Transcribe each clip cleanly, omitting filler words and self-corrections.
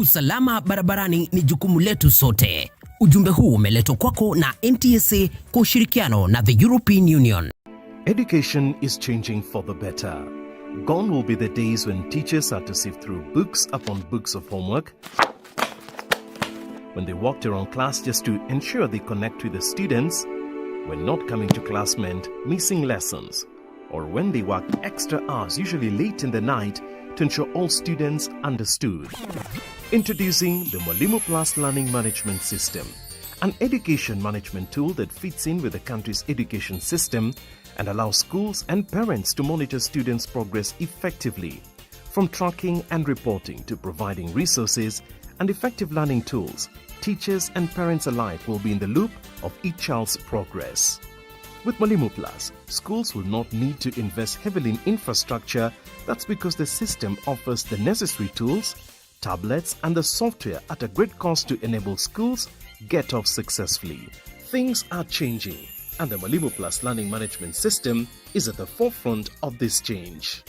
Usalama barabarani ni jukumu letu sote. Ujumbe huu umeletwa kwako na NTSA kwa ushirikiano na the European Union. Education is changing for the better. Gone will be the days when teachers had to sift through books upon books of homework, when they walked around class just to ensure they connect with the students, when not coming to class meant missing lessons, or when they worked extra hours, usually late in the night, to ensure all students understood. Introducing the Mwalimu Plus Learning Management System, an education management tool that fits in with the country's education system and allows schools and parents to monitor students' progress effectively. From tracking and reporting to providing resources and effective learning tools, teachers and parents alike will be in the loop of each child's progress. With Mwalimu Plus, schools will not need to invest heavily in infrastructure. That's because the system offers the necessary tools, tablets, and the software at a great cost to enable schools get off successfully. Things are changing, and the Mwalimu Plus Learning Management System is at the forefront of this change.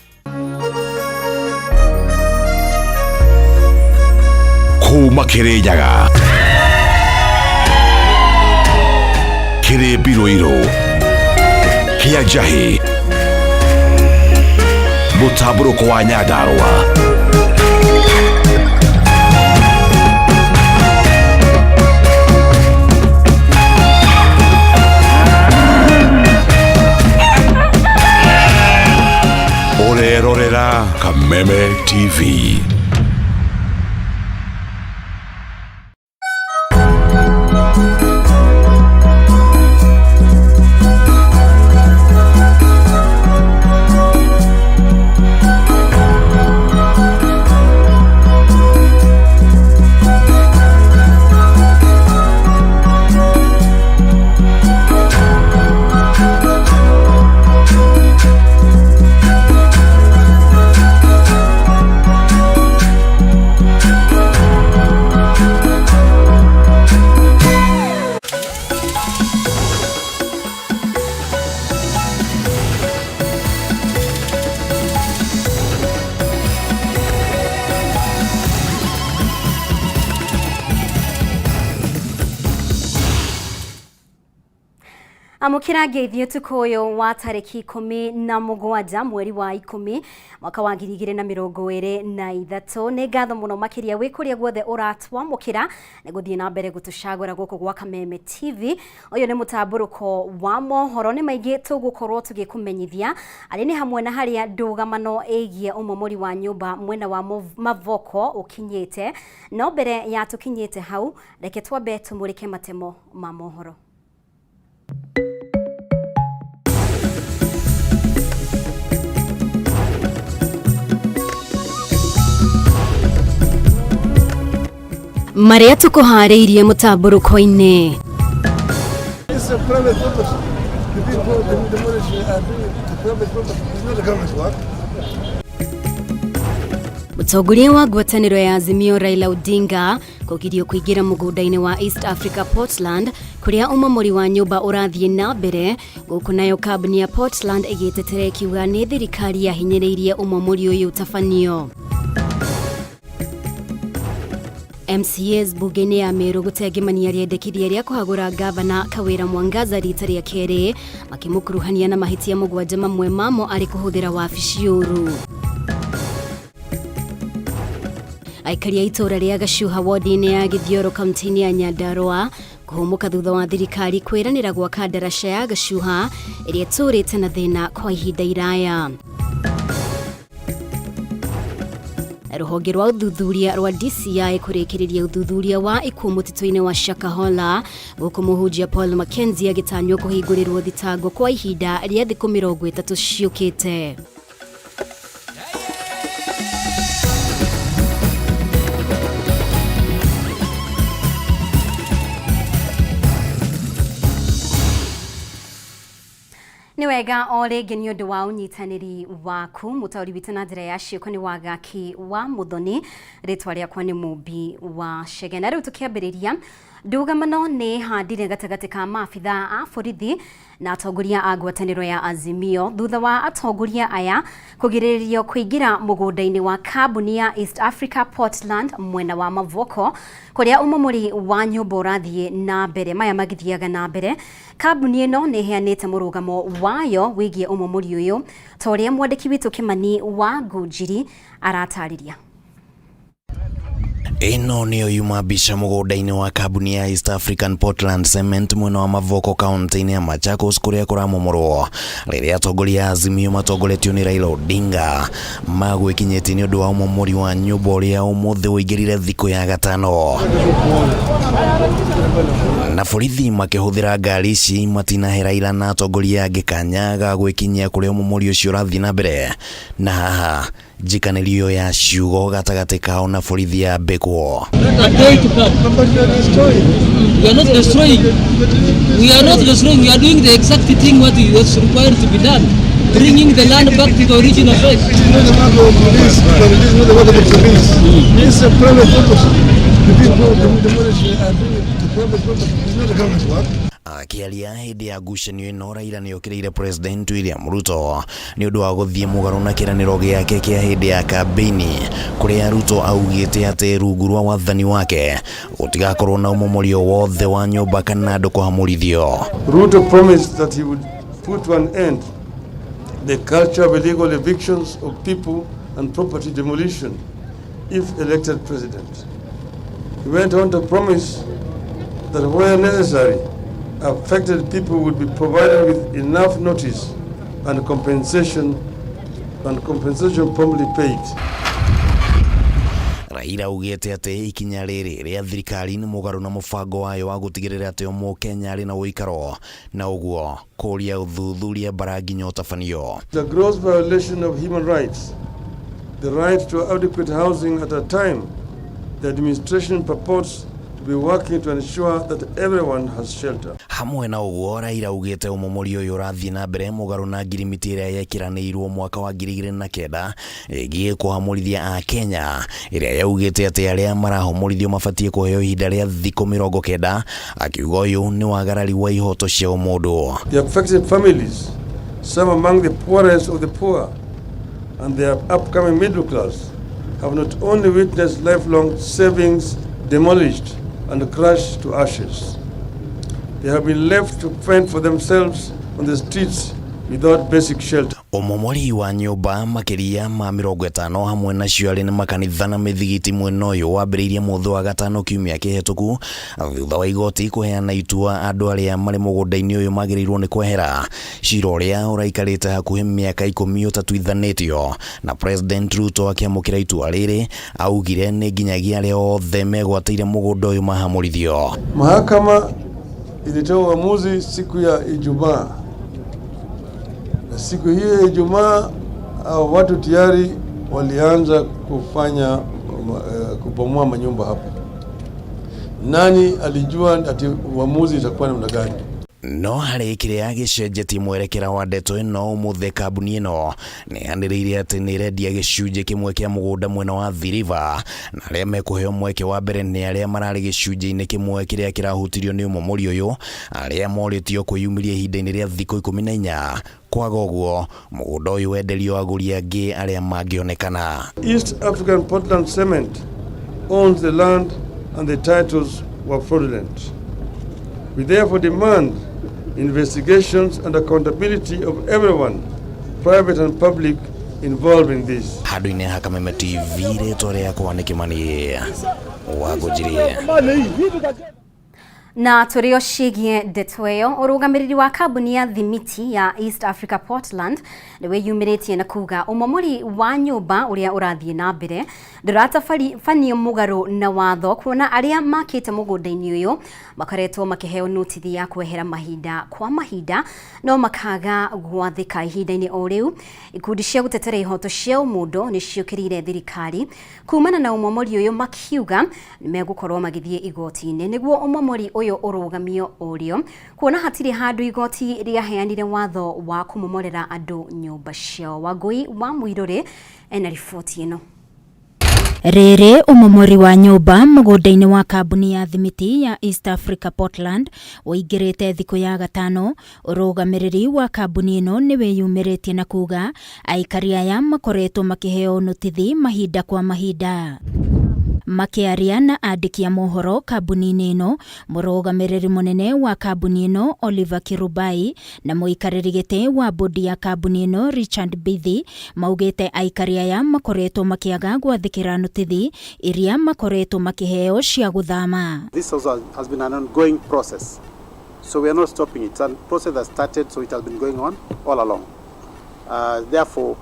Kuma Kirinyaga kĩrĩ mbirũirũ kĩa njahĩ mũtambũrũko wa Nyandarũa. Ũrerorera Kameme TV. Amũkĩra ngeithi ũtukũ ũyũ wa tarĩki 17 mweri wa 10 mwaka wa 2023. Nĩ ngatho mũno makĩria wĩ kũrĩa guothe ũratwamũkĩra nĩ gũthiĩ na mbere gũtũcagũra gũkũ gwa Kameme TV. Ũyũ nĩ mũtambũrũko wa mohoro, nĩ maingĩ tũgũkorwo tũgĩkũmenyithia arĩ nĩ hamwe na harĩa ndũgamano ĩgiĩ ũmomori wa nyũmba mwena wa Mavoko ũkinyĩte. No mbere ya tũkinyĩte hau, reke twambe tũmũrĩke matemo ma mohoro. Marĩa tũkũharĩirie mũtambũrũko-inĩ. It's a private property. The people demolish the private property. It's not a government work. Mũtongoria wa ngwatanĩro ya Azimio Raila Odinga kũgirio kũingĩra mũgũnda-inĩ wa East Africa Portland kũrĩa ũmomori wa nyũmba ũrathiĩ na mbere, gũkũ nayo kambuni ya Portland ĩgĩtetera ĩkiuga nĩ thirikari yahinyĩrĩirie ũmomori ũyũ ũtabanio. MCAs bunge-inĩ ya Meru gũteng'emania rĩendekithia rĩa kũhagũra ngavana Kawĩra Mwangaza rita rĩa kerĩ, makĩmũkuruhania na mahĩtia 7, mamwe mamo arĩ kũhũthĩra wabici ũru. Aikari a itũũra rĩa Gacuha wodi-inĩ ya Gĩthioro kaunti-inĩ ya Nyandarũa kũhũmũka thutha wa thirikari kwĩranĩra gwaka ndaraca ya Gacuha ĩrĩa ĩtũũrĩte na thĩna kwa ihinda iraya. Rũhonge rwa ũthuthuria rwa DCI kũrĩkĩrĩria ũthuthuria wa ikuũ mũtitũ-inĩ wa Shakahola, gũkũ mũhunjia Paul Mackenzie agĩtanywo kũhingũrĩrwo thitango kwa ihinda rĩa thikũ 30 ciũkĩte. Nĩ wega o rĩngĩ nĩ ũndũ wa ũnyitanĩri waku. Mũtaũri witũ na njĩra ya ciĩko nĩ Wagaki wa Mũthoni, rĩtwa rĩakwa nĩ Mũmbi wa Chege. Na rĩu tũkĩambĩrĩria Ndũgamano nĩ ĩhandire gatagatĩ ka maabitha a borithi na atongoria a ngwatanĩro ya Azimio thutha wa atongoria aya kũgirĩrĩrio kũingĩra mũgũnda-inĩ wa kambuni ya East Africa Portland mwena wa Mavoko kũrĩa ũmomori wa nyũmba ũrathiĩ na mbere. Maya magĩthiaga na mbere, kambuni ĩno nĩ ĩheanĩte mũrũgamo wayo wĩgiĩ ũmomori ũyũ ta ũrĩa mwandĩki witũ Kĩmani wa Ngũnjiri aratarĩria. Ĩno nĩyo yuma mbica mũgũnda-inĩ wa kambuni ya East African Portland Cement mwena wa Mavoko kaunti-inĩ ya Machakos kũrĩa kũramomorwo rĩrĩa atongoria a Azimio matongoretio nĩ Raila Odinga magwĩkinyĩtie nĩ ũndũ wa ũmomori wa nyũmba ũrĩa ũmũthĩ ũingĩrire thikũ ya gatano na borithi makĩhũthĩra ngari ici matinahe Raila na atongoria angĩ kanya ga gwĩkinyia kũrĩa ũmomori ũcio ũrathiĩ na mbere na haha njikanĩrio ya ciugo gatagatĩ kao na borithi ya mbĩkwo. A day to come. But you are destroying. We are not destroying. We are not destroying. We are doing the exact thing what is required to be done. Bringing the land back to the original place. It is not the work of the police. But it is not the work of the police. It's a private property. The people demolish the private property. It's not the government work. Akĩaria hĩndĩ ya ngucanio ĩno, Raila nĩ okĩrĩire President William Ruto nĩ ũndũ wa gũthiĩ mũgarũ na kĩĩranĩro gĩake kĩa hĩndĩ ya kambĩini kũrĩa Ruto augĩte atĩ rungu rwa wathani wake gũtigakorwo na ũmomori o wothe wa nyũmba kana andũ kũhamũrithio. Ruto promised that he would put to an end the culture of illegal evictions of people and property demolition if elected president. He went on to promise that where necessary, affected people would be provided with enough notice and compensation promptly paid. Raila augĩte atĩ ikinya rĩrĩ rĩa thirikari nĩ mũgarũ na mũbango wayo wa gũtigĩrĩra atĩ o mũkenya arĩ na ũikaro na ũguo kũria ũthuthuria mbara nginya ũtabanio. The gross violation of human rights, the right to adequate housing at a time the administration purports to be working to ensure that everyone has shelter. Hamwe na ũguo, Raila augĩte ũmomori ũyũ ũrathiĩ na mbere mũgarũ na ngirimiti ĩrĩa yekĩranĩirwo mwaka wa 2009 ĩgiĩ kũhamũrithia akenya ĩrĩa yaugĩte atĩ arĩa marahomorithio mabatiĩ kũheo ihinda rĩa thikũ 90, akiuga ũyũ nĩ wagarari wa ihoto cia ũmũndũ. The affected families, some among the poorest of the poor, and their upcoming middle class, have not only witnessed lifelong savings demolished and crushed to ashes, they have been left to fend for themselves on the streets without basic shelter. Ũmomori wa nyũmba makĩria ma 50 hamwe nacio arĩ nĩ makanitha na mĩthigiti mwena ũyũ wambĩrĩirie mũthĩ wa gatano kiumia kĩhetũku thutha wa igoti kũheana itua andũ arĩa marĩ mũgũnda-inĩ ũyũ magĩrĩirwo nĩ kwehera cira ũrĩa ũraikarĩte hakuhĩ mĩaka 10 ũtatuithanĩtio na President Ruto akĩamũkĩra itua rĩrĩ augire nĩ nginyagia arĩa othe megwatĩire mũgũnda ũyũ mahamũrithio. Mahakama ilitoa uamuzi siku ya Ijumaa, na siku hiyo ya Ijumaa hao watu tayari walianza kufanya kubomoa manyumba hapo. Nani alijua ati uamuzi itakuwa namna gani? No harĩ kĩrĩa gĩcenjetie mwerekera wa ndeto ĩno, ũmũthĩ kambuni ĩno nĩ yanĩrĩire atĩ nĩ ĩrendia gĩcunjĩ kĩmwe kĩa mũgũnda mwena wa Athi River na arĩa mekũheo mweke wa mbere nĩ arĩa mararĩ gĩcunjĩ-inĩ kĩmwe kĩrĩa kĩrahutirio nĩ ũmomori ũyũ arĩa morĩtio kwĩyumĩria ihinda-inĩ rĩa thikũ 14, kwaga ũguo mũgũnda ũyũ wenderio agũri angĩ arĩa mangĩonekana. East African Portland Cement owns the land and the titles were fraudulent. We therefore demand investigations and accountability of everyone, private and public, involved in this. Handũ-inĩ ha Kameme TV, rĩtwa rĩakwa nĩ Kĩmani wa Ngũnjiri. Na tũrĩ o ciĩgiĩ ndeto ĩyo, ũrũgamĩrĩri wa kambuni ya thimiti ya East Africa Portland nĩ wĩyumĩrĩtie na kuga ũmomori wa nyũmba ũrĩa ũrathiĩ na mbere ndũratabanio mũgarũ na watho kuona arĩa makĩte mũgũnda-inĩ ũyũ makoretwo makĩheo notithi ya kwehera mahinda kwa mahinda no makaga gwathĩka. Ihinda-inĩ o rĩu, ikundi cia gũtetera ihoto cia ũmũndũ nĩ ciũkĩrĩire thirikari kumana na ũmomori ũyũ makiuga nĩ megũkorwo magĩthiĩ igoti-inĩ nĩguo ũmomori ũyũ ũrũgamio ũrĩo kuona hatirĩ handũ igoti rĩaheanire watho wa kũmomorera andũ nyũmba ciao. Wangũi wa Mũirũrĩ ena riboti ĩno. Rĩrĩ ũmomori wa nyũmba mũgũnda-inĩ wa kambuni ya thimiti ya East Africa Portland ũingĩrĩte thikũ ya gatano, ũrũgamĩrĩri wa kambuni ĩno nĩ wĩyumĩrĩtie na kuga aikari aya makoretwo makĩheo notithi mahinda kwa mahinda. Makĩaria na andĩki a mohoro kambuni-inĩ ĩno, mũrũgamĩrĩri mũnene wa kambuni ĩno Oliver Kirubai na mũikarĩri gĩtĩ wa bodi ya kambuni ĩno Richard Bithi maugĩte aikari aya makoretwo makĩaga gwathĩkĩra notithi iria makoretwo makĩheo cia gũthama. This also has been an ongoing process. So we are not stopping it. It's a process that started, so it has been going on all along. Therefore,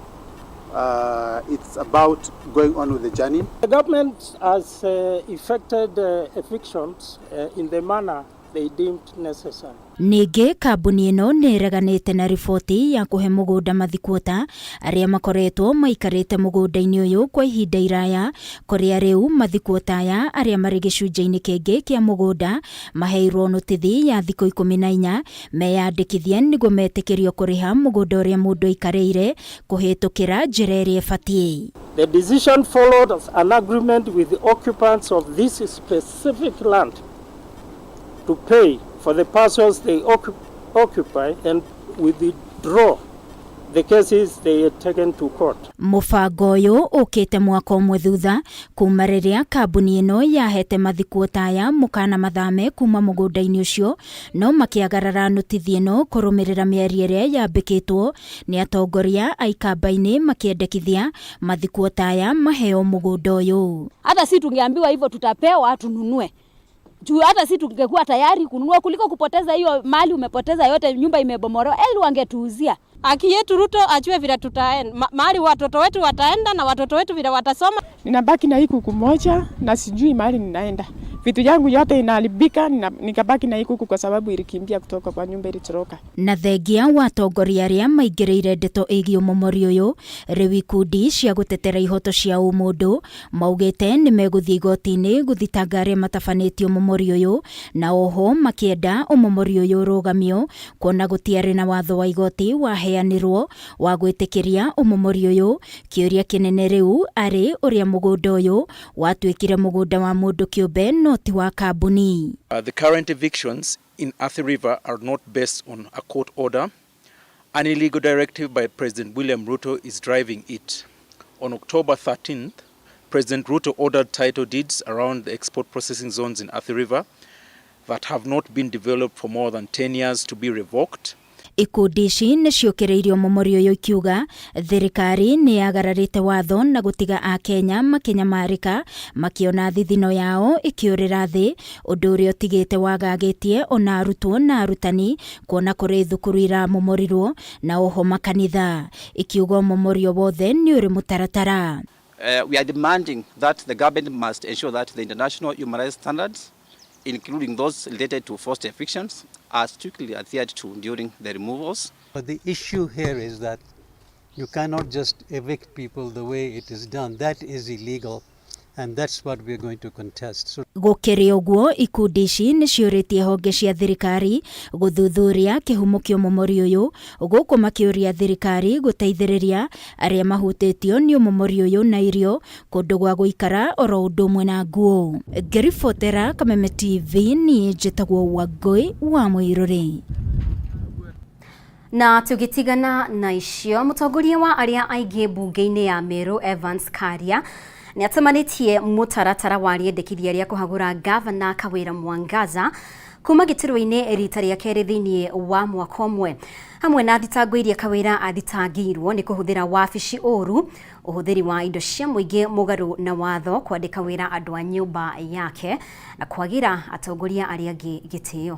it's about going on with the journey. The government has effected evictions in the manner they deemed necessary. Ningĩ kambuni ĩno nĩ ĩreganĩte na riboti ya kũhe mũgũnda mathikuota arĩa makoretwo maikarĩte mũgũnda-inĩ ũyũ kwa ihinda iraya, kũrĩa rĩu mathikuota aya arĩa marĩ gĩcunjĩ-inĩ kĩngĩ kĩa mũgũnda maheirwo notithi ya thikũ 14 meyandĩkithie nĩguo metĩkĩrio kũrĩha mũgũnda ũrĩa mũndũ aikarĩire kũhĩtũkĩra njĩra ĩrĩa ĩbatiĩ. The decision followed an agreement with the occupants of this specific land to pay for the parcels they occupy and withdraw the cases they had taken to court. Mũbango ũyũ ũkĩte mwaka ũmwe thutha kuma rĩrĩa kambuni ĩno yahete mathikuota aya mũkana mathame kuma mũgũnda-inĩ ũcio, no makĩagarara notithi ĩno kũrũmĩrĩra mĩario ĩrĩa yambĩkĩtwo nĩ atongoria a ikamba-inĩ makĩendekithia mathikuota aya maheo mũgũnda ũyũ. Hata si tungeambiwa hivyo tutapewa tununue. Juu hata si tungekuwa tayari kununua kuliko kupoteza hiyo mali umepoteza yote, nyumba imebomolewa, eli wangetuuzia. Haki yetu Ruto ajue vile tutaenda, mahali watoto wetu wataenda na watoto wetu vile watasoma. Ninabaki na hii kuku moja na sijui mahali ninaenda. Vitu yangu yote inaharibika, nikabaki na hii kuku kwa sababu ilikimbia kutoka kwa nyumba, ilitoroka. Na thengia wa atongoria arĩa maingĩrĩire ndeto ĩgiĩ ũmomori ũyũ, rĩu ikundi cia gũtetera ihoto cia ũmũndũ maugĩte nĩ megũthiĩ igoti-inĩ gũthitanga arĩa matabanĩtie ũmomori ũyũ, na oho makĩenda ũmomori ũyũ ũrũgamio kuona gũtiarĩ na watho wa igoti waheanirwo wa gwĩtĩkĩria ũmomori ũyũ. Kĩũria kĩnene rĩu arĩ ũrĩa mũgũnda ũyũ watuĩkire mũgũnda wa mũndũ kĩũmbe no ti wa kambuni. The current evictions in Athi River are not based on a court order. An illegal directive by President William Ruto is driving it. On October 13th, President Ruto ordered title deeds around the export processing zones in Athi River that have not been developed for more than 10 years to be revoked. Ikundi ici nĩ ciũkĩrĩirie ũmomori ũyũ ikiuga thirikari nĩ yagararĩte watho na gũtiga akenya makĩnyamarĩka makĩona thithino yao ĩkĩũrĩra thĩ, ũndũ ũrĩa ũtigĩte wagagĩtie ona arutwo na arutani kuona kũrĩ thukuru iramomorirwo na oho makanitha, ikiuga ũmomori o wothe nĩ ũrĩ mũtaratara. We are demanding that the government must ensure that the international human rights standards, including those related to forced evictions, are strictly adhered to during the removals. But the issue here is that you cannot just evict people the way it is done. That is illegal, and that's what we are going to contest. So Gũkĩrĩ ũguo, ikundi ici nĩ ciũrĩtie honge cia thirikari gũthuthuria kĩhumo kĩa ũmomori ũyũ, gũkũ makĩũria thirikari gũteithĩrĩria arĩa mahutĩtio nĩ ũmomori ũyũ na irio, kũndũ gwa gũikara oro ũndũ ũmwe na nguo. Ngĩribotera Kameme TV, niĩ njĩtagwo Wangũi wa Mũirũrĩ. Na tũgĩtigana na icio, mũtongoria wa arĩa aingĩ mbunge-inĩ ya Meru Evans Karia nĩ atamanĩtie mũtaratara wa rĩendekithia rĩa kũhagũra gavana Kawĩra Mwangaza kuma gĩturwa-inĩ rita rĩa kerĩ thĩinĩ wa mwaka ũmwe, hamwe na thitango iria Kawĩra athitangĩirwo nĩ kũhũthĩra wabici ũru, ũhũthĩri wa indo cia mũingĩ mũgarũ na watho, kwandĩka wĩra andũ a nyũmba yake na kwagĩra atongoria arĩa angĩ gĩtĩo.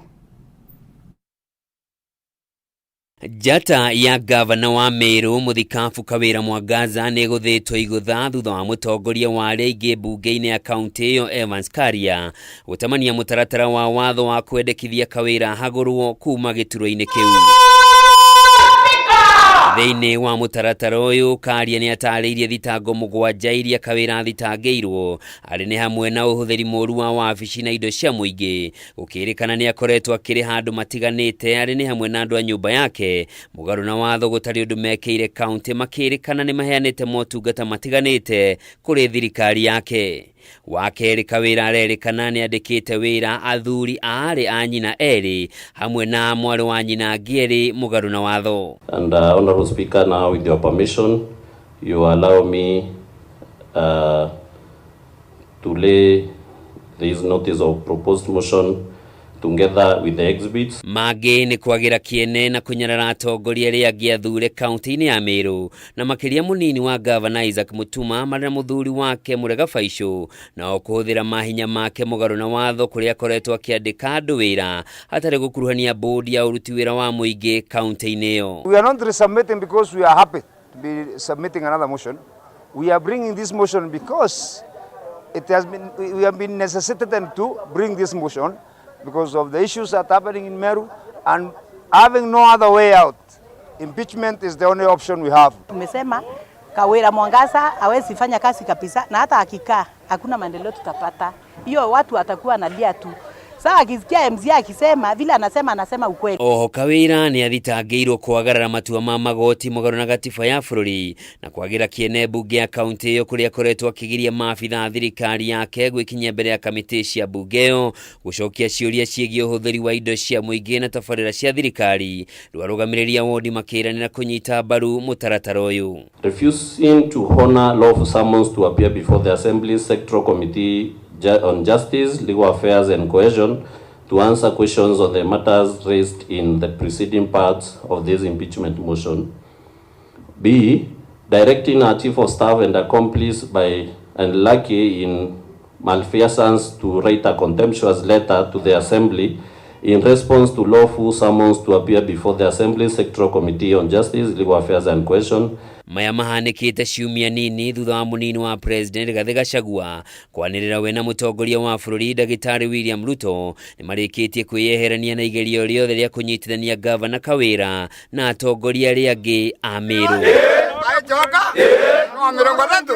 Njata ya gavana wa Meru Mũthikabu Kawĩra Mwangaza nĩ ĩgũthĩtwo igũtha thutha wa mũtongoria wa arĩa aingĩ mbunge-inĩ ya kaunti ĩyo Evans Karia gũtamania mũtaratara wa watho wa kwendekithia Kawĩra hagũrwo kuma gĩturwa-inĩ kĩu. Thĩinĩ wa mũtaratara ũyũ Karia nĩ atarĩirie thitango 7 iria Kawĩra athitangĩirwo arĩ nĩ hamwe na ũhũthĩri mũru wa wabici na indo cia mũingĩ gũkĩrĩkana nĩ akoretwo akĩrĩha andũ matiganĩte arĩ nĩ hamwe na andũ a nyũmba yake mũgarũ na watho gũtarĩ ũndũ mekĩire kaunti makĩrĩkana nĩ maheanĩte motungata matiganĩte kũrĩ thirikari yake. Wa kerĩ Kawĩra arerĩkana nĩ andĩkĩte wĩra athuri aarĩ a nyina erĩ hamwe na mwarĩ wa nyina angĩ erĩ mũgarũ na watho. And Honorable Speaker, now with your permission, you allow me to lay this notice of proposed motion together with the exhibits. Mangĩ nĩ kwagĩra kĩene na kũnyarara atongoria arĩa angĩ athure kaunti-inĩ ya Meru na makĩria mũnini wa gavana Isaac Mutuma marĩ na mũthuri wake Mũrega Baicũ na o kũhũthĩra mahinya make mũgarũ na watho kũrĩa akoretwo akĩandĩka andũ wĩra hatarĩ gũkuruhania bodi ya ũruti wĩra wa mũingĩ kaunti-inĩ ĩyo. We are not resubmitting because we are happy to be submitting another motion. We are bringing this motion because it has been, we have been necessitated to bring this motion because of the issues that are happening in Meru, and having no other way out. Impeachment is the only option we have. Tumesema Kawira Mwangaza hawezi fanya kazi kabisa, na hata akikaa hakuna maendeleo tutapata. Hiyo watu watakuwa analia tu. Sasa akisikia MCA akisema vile anasema, anasema ukweli. Oho Kawira nĩ athitangĩirwo kwagarara matua ma magoti mũgarũ na gatiba ya bũrũri na kwagĩra kĩene mbunge ya kaunti ĩyo kũrĩa akoretwo akĩgiria maabitha a thirikari yake gwĩkinyia mbere ya kamĩtĩ cia mbunge ĩyo gũcokia ciũria ciĩgiĩ ũhũthĩri wa indo cia mũingĩ na tabarĩra cia thirikari. Rĩu arũgamĩrĩri a wodi makĩranĩra kũnyita mbaru mũtaratara ũyũ. Refusing to honor lawful summons to appear before the Assembly's Sectoral Committee on Justice, Legal Affairs and Cohesion to answer questions on the matters raised in the preceding parts of this impeachment motion. B, directing our Chief of Staff and accomplice by and lackey in malfeasance to write a contemptuous letter to the Assembly in response to lawful summons to appear before the Assembly Sectoral Committee on Justice, Legal Affairs and Cohesion. Maya mahanĩkĩte ciumia nini thutha wa mũnini wa President Rigathĩ Gachagua kwanĩrĩra we na mũtongoria wa bũrũri Ndagĩtarĩ William Ruto nĩ marĩkĩtie kwĩyeherania na igerio rĩothe rĩa kũnyitithania gavana Kawĩra na atongoria arĩa angĩ a Meru.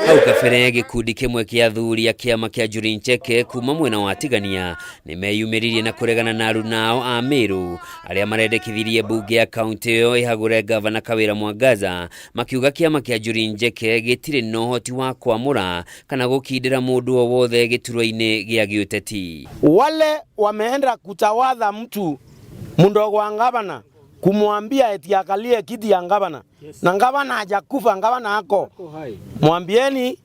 Hau kabere gĩkundi kĩmwe kĩa athuri a kĩama kĩa Njuri Ncheke kuma mwena wa Tigania nĩ meyumĩririe na kũregana na arunao a Meru arĩa marendekithirie mbunge ya kaunti ĩyo ĩhagũre gavana Kawĩra Mwangaza makiuga kĩama kĩa Njuri Ncheke gĩtirĩ na ũhoti wa kwamũra kana gũkindĩra mũndũ o wothe gĩturwa-inĩ gĩa gĩũteti. Wale wameenda kutawadha mtu mdogo wa gavana kumwambia eti akalie kiti ya gavana. Yes. Na gavana hajakufa, gavana ako. Mwambieni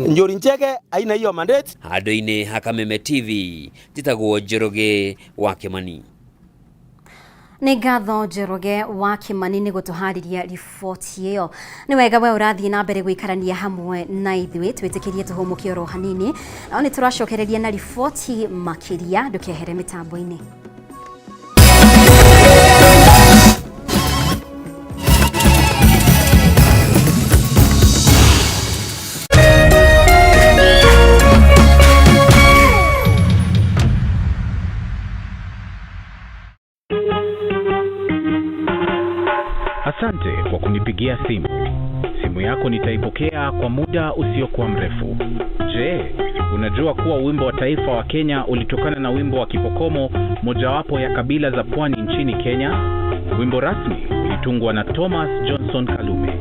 Njuri Ncheke haina hiyo mandate. Handũ-inĩ ha Kameme TV njĩtagwo Njoroge wa Kimani. Nĩ ngatho Njoroge wa Kimani nĩ gũtũharĩria riboti ĩyo. Nĩ wega we ũrathiĩ na mbere gũikarania hamwe na ithuĩ twĩtĩkĩrie tũhũmũke oro hanini, no nĩ tũracokereria na riboti makĩria, ndũkehere mĩtambo-inĩ. Asante kwa kunipigia simu. Simu yako nitaipokea kwa muda usiokuwa mrefu. Je, unajua kuwa wimbo wa taifa wa Kenya ulitokana na wimbo wa Kipokomo, mojawapo ya kabila za pwani nchini Kenya? Wimbo rasmi ulitungwa na Thomas Johnson Kalume.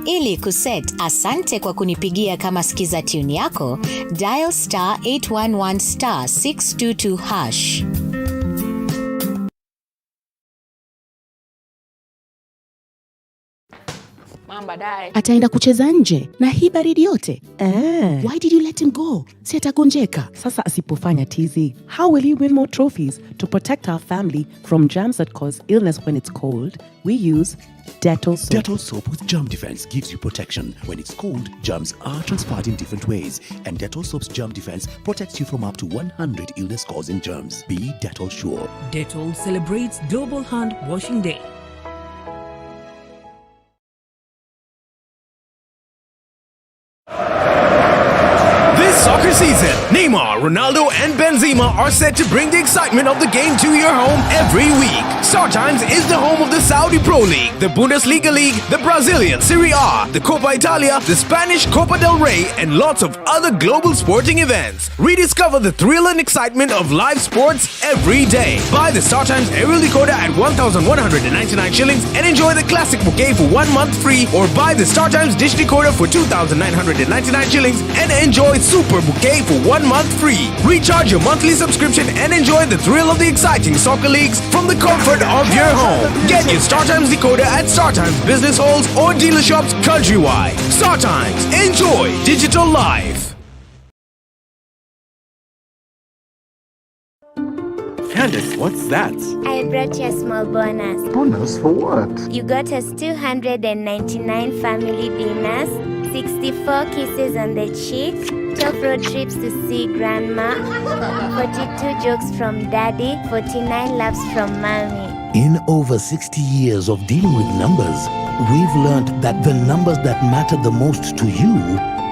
Ili kuset asante kwa kunipigia kama sikiza tune yako, dial star 811 star 622 hash. Ataenda kucheza nje na hii baridi yote. Why did you let him go? Si atagonjeka. Sasa asipofanya tizi, how will he win more trophies? To protect our family from germs that cause illness when it's cold, we use Dettol soap. Dettol soap with germ defense gives you protection. When it's cold, germs are transferred in different ways, and Dettol soap's germ defense protects you from up to 100 illness-causing germs. Be Dettol sure. Dettol celebrates Global Hand Washing Day. This soccer season, Neymar Neymar, Ronaldo, and Benzema are set to bring the excitement of the game to your home every week. Star Times is the home of the Saudi Pro League, the Bundesliga League, the Brazilian Serie A, the Copa Italia, the Spanish Copa del Rey, and lots of other global sporting events. Rediscover the thrill and excitement of live sports every day. Buy the Star Times aerial decoder at 1,199 shillings and enjoy the classic bouquet for 1 month free, or buy the Star Times dish decoder for 2,999 shillings and enjoy Super Bouquet for 1 month free. Recharge your monthly subscription and enjoy the thrill of the exciting soccer leagues from the comfort of your home. Get your Star Times decoder at Star Times business halls or dealer shops countrywide. Star Times, enjoy digital life. Candice, what's that? I brought you a small bonus. Bonus for what? You got us 299 family dinners, 64 kisses on the cheek, 12 road trips to see grandma, 42 jokes from daddy, 49 laughs from mommy. In over 60 years of dealing with numbers, we've learned that the numbers that matter the most to you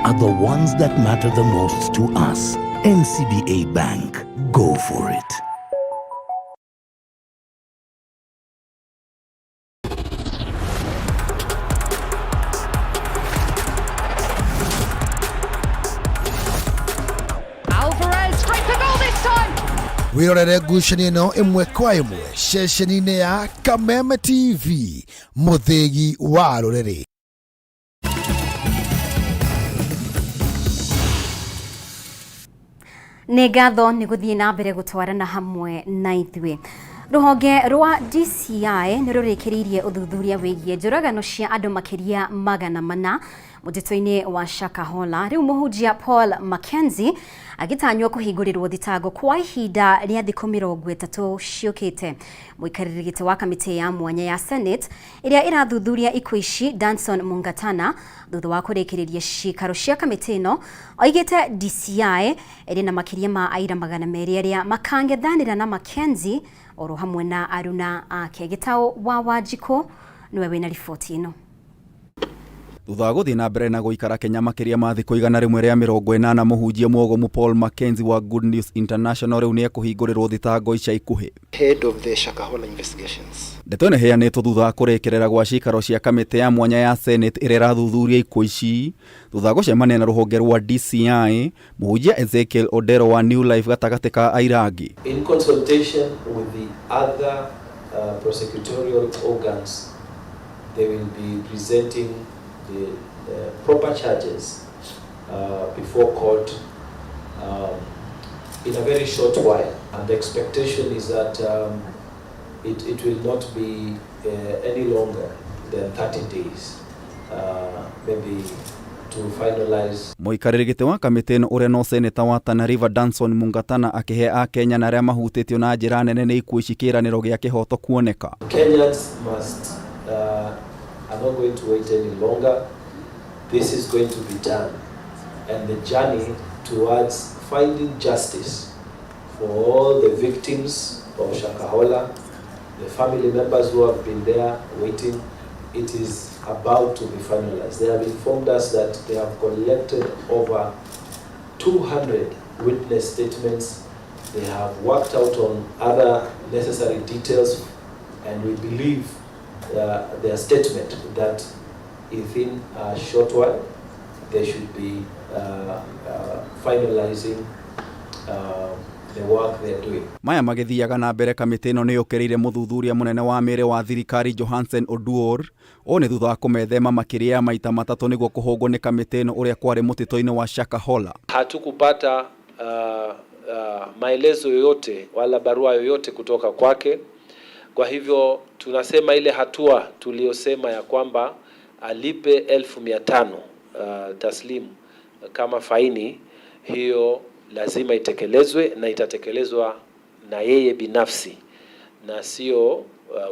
are the ones that matter the most to us. NCBA Bank. Go for it. Alvarez straight for goal this time. Wĩrorere ngucanio ĩno ĩmwe kwa ĩmwe ceceni-inĩ ya Kameme TV, mũthĩgi wa rũrĩrĩ. Nĩ ngatho nĩ gũthiĩ na mbere gũtwarana hamwe na ithuĩ. Rũhonge rwa DCI nĩ rũrĩkĩrĩirie ũthuthuria wĩgiĩ njũragano cia andũ makĩria 400 mũtitũ-inĩ wa Shakahola. Rĩu mũhunjia Paul Mackenzie agĩtanywo kũhingũrĩrwo thitango kwa ihinda rĩa thikũ 30 ciũkĩte. Mũikarĩri gĩtĩ wa kamĩtĩ ya mwanya ya Senate ĩrĩa ĩrathuthuria ikuũ ici, Danson Mungatana, thutha wa kũrĩkĩrĩria ciikaro cia kamĩtĩ ĩno, oigĩte DCI ĩrĩ na makĩria ma aira 200 arĩa makang'ethanĩra na Mackenzie oro hamwe na aruna ake. Gĩtaũ wa Wanjikũ nĩwe wĩna riboti ĩno. Thutha wa gũthiĩ na mbere na gũikara Kenya makĩria ma thikũ 180, mũhunjia mwogomu Paul Mackenzie wa Good News International rĩu nĩ ekũhingũrĩrwo thitango ica ikuhĩ. Head of the Shakahola investigations. Ndeto ĩno ĩheanĩtwo thutha wa kũrĩkĩrĩra gwa cikaro cia kamĩtĩ ya mwanya ya Senate ĩrĩa ĩrathuthuria ikuũ ici. Thutha wa gũcemania na rũhonge rwa DCI, mũhunjia Ezekiel Odero wa New Life gatagatĩ ka aira angĩ. In consultation with the other prosecutorial organs, they will be presenting the proper charges before court in a very short while. And the expectation is that it will not be any longer than 30 days, maybe to finalize. Mũikarĩri gĩtĩ wa kamĩtĩ ĩno ũrĩa no seneta wa Tana River Danson Mungatana akĩhe akenya na arĩa mahutĩtio na njĩra nene nĩ ikuũ ici kĩĩranĩro gĩa kĩhoto kuoneka. Kenyans must are not going to wait any longer. This is going to be done, and the journey towards finding justice for all the victims of Shakahola, the family members who have been there waiting, it is about to be finalized. They have informed us that they have collected over 200 witness statements. They have worked out on other necessary details, and we believe their statement that within a short while they should be finalizing the work they are doing. Maya magĩthiaga na mbere, kamĩtĩ ĩno nĩ yũkĩrĩire mũthuthuria mũnene wa mĩrĩ wa thirikari Johansen Oduor. Ũũ nĩ thutha wa kũmethema makĩria ya maita matatũ nĩguo kũhũngwo nĩ kamĩtĩ ĩno ũrĩa kwarĩ mũtitũ-inĩ wa Shakahola. Hatukupata maelezo yoyote wala barua yoyote kutoka kwake. Kwa hivyo tunasema ile hatua tuliyosema ya kwamba alipe 500,000 taslimu kama faini, hiyo lazima itekelezwe na itatekelezwa na yeye binafsi na sio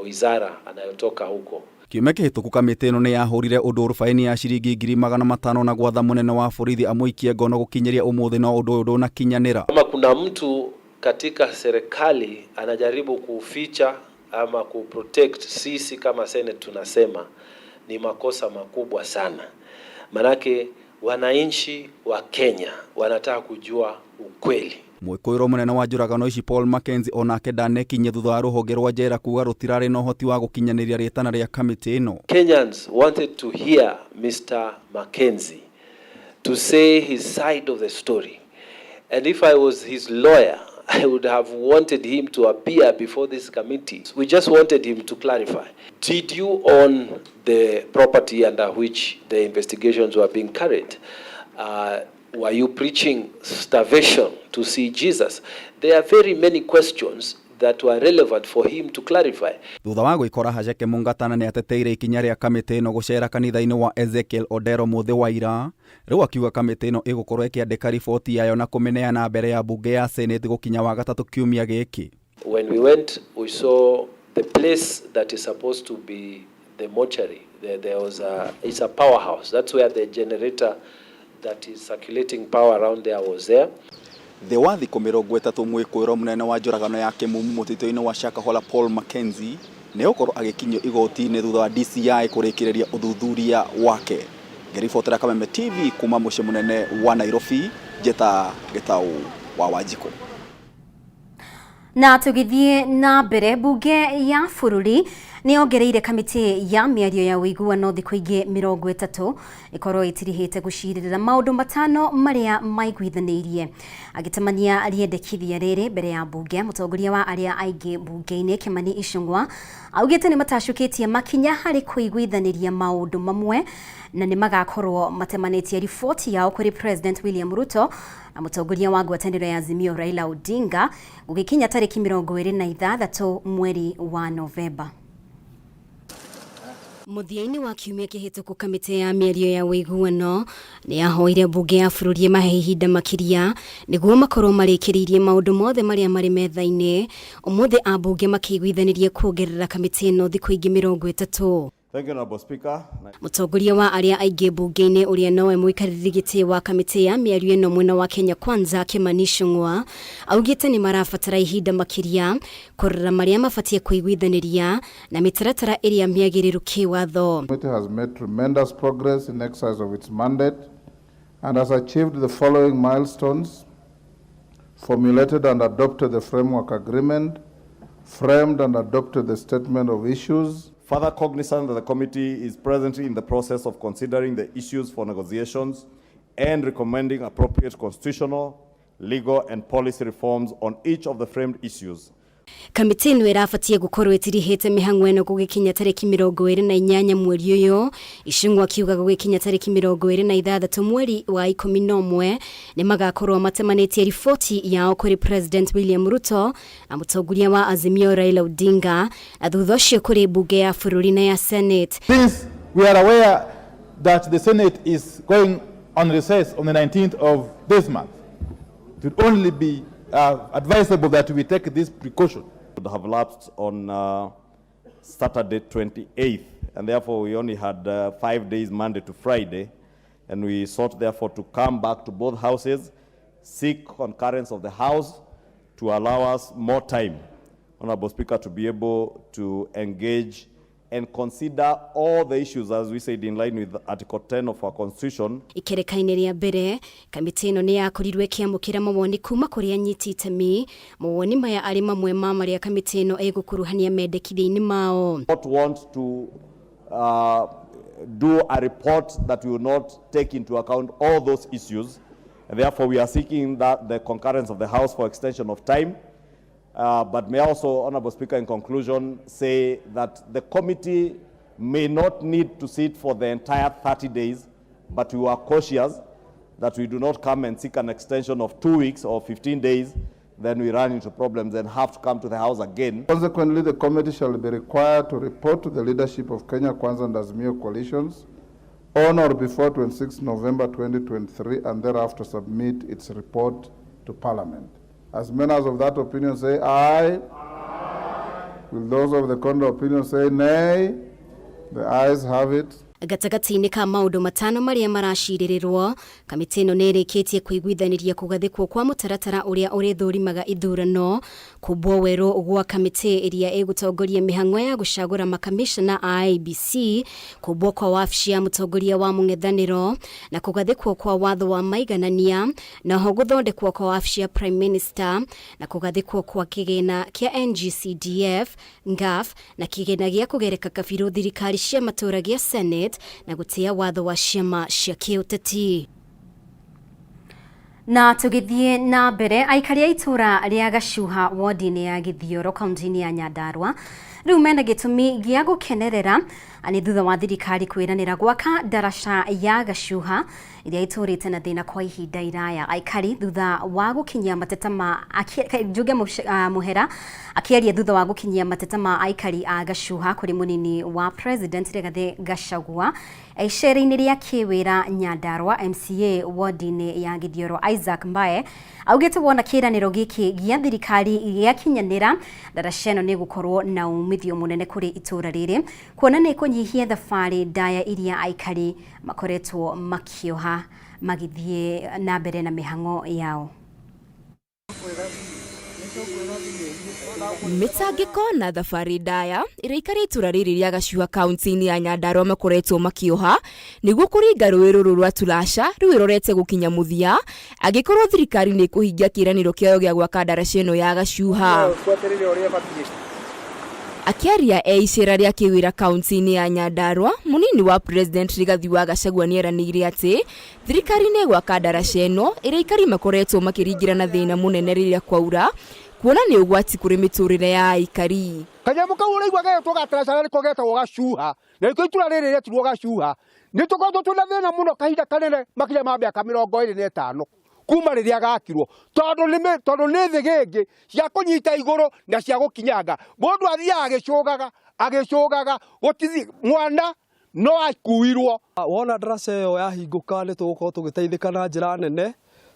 wizara anayotoka huko. Kiumia kĩhĩtũku kamĩtĩ ĩno nĩ yahũrire Oduor faini ya ciringi 500,000 na gwatha mũnene wa borithi amũikie ngono. Gũkinyĩria ũmũthĩ no ũndũ ũyũ ndũnakinyanĩra. Kama kuna mtu katika serikali anajaribu kuficha ama kuprotect, sisi kama Senate tunasema ni makosa makubwa sana. Manake wananchi wa Kenya wanataka kujua ukweli. Mwĩkũĩrwo mũnene wa njũragano ici Paul Mackenzie onake ndanekinyia thutha wa rũhonge rwa njera kuga rũtirarĩ na ũhoti wa gũkinyanĩria rĩtana rĩa kamĩtĩ ĩno. Kenyans wanted to hear Mr. Mackenzie to say his side of the story. And if I was his lawyer, I would have wanted him to appear before this committee. We just wanted him to clarify. Did you own the property under which the investigations were being carried? Were you preaching starvation to see Jesus? There are very many questions that were relevant for him to clarify. Thutha wa gwĩkora Hajeke Mungatana nĩ ateteire ikinya rĩa kamĩtĩ ĩno gũcera kanitha-inĩ wa Ezekiel Odero mũthĩ wa ira. Rĩu akiuga kamĩtĩ ĩno ĩgũkorwo ĩkĩandĩka riboti yayo na kũmĩneana mbere ya mbunge ya Senate gũkinya Wagatatu kiumia gĩkĩ. When we went, we saw the place that is supposed to be the mortuary. There was a, it's a powerhouse. That's where the generator that is circulating power around there was there. Thĩ wa thikũ 30 mwĩkũĩrwo mũnene wa njũragano ya Kĩmumu mũtitũ-inĩ wa Shakahola Paul Mackenzie nĩ egũkorwo agĩkinyio igoti-inĩ thutha wa DCI kũrĩkĩrĩria ũthuthuria wake. Ngĩribotera Kameme TV kuma mũciĩ mũnene wa Nairobi, Njĩta Gĩtaũ wa Wanjikũ. Na tũgĩthiĩ na mbere, mbunge ya bũrũri nĩ yongereire kamĩtĩ ya mĩario ya ũiguano thikũ ingĩ 30 ĩkorwo ĩtirihĩte gũcirĩrĩra maũndũ 5 marĩa maiguithanĩirie. Agĩtamania rĩendekithia rĩrĩ mbere ya mbunge, mũtongoria wa arĩa aingĩ mbunge-inĩ Kimani Ichung'wa augĩte nĩ matacũkĩtie makinya harĩ kũiguithanĩria maũndũ mamwe na nĩ magakorwo matemanĩtie riboti yao kũrĩ President William Ruto na mũtongoria wa ngwatanĩro ya Azimio Raila Odinga gũgĩkinya tarĩki 26 mweri wa Novemba. Mũthia-inĩ wa kiumia kĩhĩtũku kamĩtĩ ya mĩario ya ũiguano nĩ yahoire mbunge ya bũrũri ĩmahe ihinda makĩria nĩguo makorwo marĩkĩrĩirie maũndũ mothe marĩa marĩ metha-inĩ. Ũmũthĩ ambunge makĩiguithanĩrie kuongerera kamĩtĩ ĩno thikũ ingĩ 30. Thank you, Honorable Speaker. Mũtongoria wa arĩa aingĩ mbunge-inĩ ũrĩa nowe mũikarĩri gĩtĩ wa kamĩtĩ ya mĩario ĩno mwena wa Kenya Kwanza Kimani Ichung'wa augĩte nĩ marabatara ihinda makĩria kũrora marĩa mabatiĩ kũiguithanĩria na mĩtaratara ĩrĩa mĩagĩrĩru kĩwatho. The committee has made tremendous progress in exercise of its mandate and has achieved the following milestones: formulated and adopted the framework agreement, framed and adopted the statement of issues. Further cognizant that the committee is presently in the process of considering the issues for negotiations and recommending appropriate constitutional, legal and policy reforms on each of the framed issues. Kamĩtĩ ĩno ĩrabatie gũkorwo ĩtirihĩte mĩhang'o ĩno gũgĩkinya tarĩki 28 mweri ũyũ. Ichung'wa akiuga gũgĩkinya tarĩki 26 mweri wa 11 nĩ magakorwo matemanĩtie riboti yao kũrĩ President William Ruto na mũtongoria wa Azimio Raila Odinga na thutha ũcio kũrĩ mbunge ya bũrũri na ya Senate. Since we are aware that the Senate is going on recess on the 19th of this month, it would only be advisable that we take this precaution. Would have lapsed on Saturday 28th, and therefore we only had 5 days, Monday to Friday, and we sought therefore to come back to both houses, seek concurrence of the House to allow us more time, Honorable Speaker, to be able to engage and consider all the issues, as we said, in line with Article 10 of our Constitution. Ikereka-inĩ rĩa mbere kamĩtĩ ĩno nĩ yakorirwo ĩkĩamũkĩra mawoni kuma kũrĩ anyiti itemi. Mawoni maya arĩ mamwe ma marĩa kamĩtĩ ĩno ĩgũkuruhania mendekithia-inĩ mao. Not want to do a report that will not take into account all those issues, and therefore we are seeking that the concurrence of the House for extension of time. But may also, Honorable Speaker, in conclusion, say that the committee may not need to sit for the entire 30 days, but we are cautious that we do not come and seek an extension of 2 weeks or 15 days, then we run into problems and have to come to the House again. Consequently, the committee shall be required to report to the leadership of Kenya Kwanza and Azimio coalitions on or before 26 November 2023 and thereafter submit its report to Parliament. As many as of that opinion say aye. Aye. Will those of the contrary opinion say nay? The ayes have it. Gatagatĩ-inĩ ka maũndũ matano marĩa maracirĩrĩrwo, kamĩtĩ ĩno nĩ ĩrĩkĩtie kũiguithanĩria kũgathĩkwo kwa mũtaratara ũrĩa ũrĩthũrimaga ithurano, kũmbwo werũ gwa kamĩtĩ ĩrĩa ĩgũtongoria mĩhang'o ya gũcagũra makamĩcona a IEBC, kũmbwo kwa wabici ya mũtongoria wa mũng'ethanĩro na kũgathĩkwo kwa watho wa maiganania, na oho gũthondekwo kwa wabici ya Prime Minister na kũgathĩkwo kwa kĩgĩna kĩa NGCDF, NGAAF na kĩgĩna gĩa kũgereka kabirũ thirikari cia matũũra gĩa Senate na gũtĩa watho wa ciama cia kĩũteti. Na tũgĩthiĩ na mbere, aikari a itũũra rĩa Gacuha wodi-inĩ ya Gĩthioro kaunti-inĩ ya Nyandarua rĩu mena gĩtũmi gĩa gũkenerera nĩ thutha wa thirikari kwĩranĩra gwaka ndaraca ya Gacuha ĩrĩa ĩtũrĩte na thĩna kwa ihinda iraya. Aikari thutha wa gũkinyia mateta ma Njuge Mũhera akĩaria thutha wa gũkinyia mateta ma aikari a Gacuha kũrĩ mũnini wa President Rigathĩ Gachagua icera-inĩ rĩa kĩwĩra Nyandarua, MCA wodi-inĩ ya Gĩthioro Isaac Mbae augĩte wona kĩranĩro gĩkĩ gĩa thirikari gĩakinyanĩra, ndaraca ĩno nĩ ĩgũkorwo na umithio mũnene kũrĩ itũũra rĩrĩ kuona nĩ ĩkũnyihia thabarĩ ndaya iria aikari makoretwo makĩoha magĩthiĩ na mbere na mĩhang'o yao. Mĩtangĩko na thabarĩ ndaya ĩrĩa aikari a itũũra rĩrĩ rĩa Gacuha kaunti-inĩ ya Nyandarua makoretwo makĩoha nĩguo kũringa rũĩ rũrũ rwa Turasha rĩu ĩrorete gũkinya mũthia angĩkorwo thirikari nĩ ĩkũhingia kĩĩranĩro kĩayo gĩa gwaka ndaraca ĩno ya Gacuha. Akĩaria e icera rĩa kĩwĩra kaunti-inĩ ya Nyandarua, mũnini wa President Rigathi wa Gachagua nĩeranĩire atĩ thirikari nĩ ĩgwaka ndaraca ĩno ĩrĩa aikari makoretwo makĩringĩra na thĩna mũnene rĩrĩa kwaura, kuona nĩ ũgwati kũrĩ mĩtũrĩre ya aikari. Kanyamũ kau ũraigua gegetwo gataraca nĩko getagwo gacuha, na nĩkĩo itũra rĩrĩ rĩetirwo gacuha. Nĩ tũkoretwo twĩna thĩna mũno kahinda kanene makĩria ma mĩaka 25 kuma rĩrĩa gakirwo, tondũ nĩ thĩgĩngĩ cia kũnyita igũrũ na cia gũkinyanga. Mũndũ athiaga agĩcũgaga, agĩcũgaga, gũtithi mwana no akuirwo. Wona ndaraca ĩyo yahingũka nĩ tũgũkorwo tũgĩteithĩka na njĩra nene,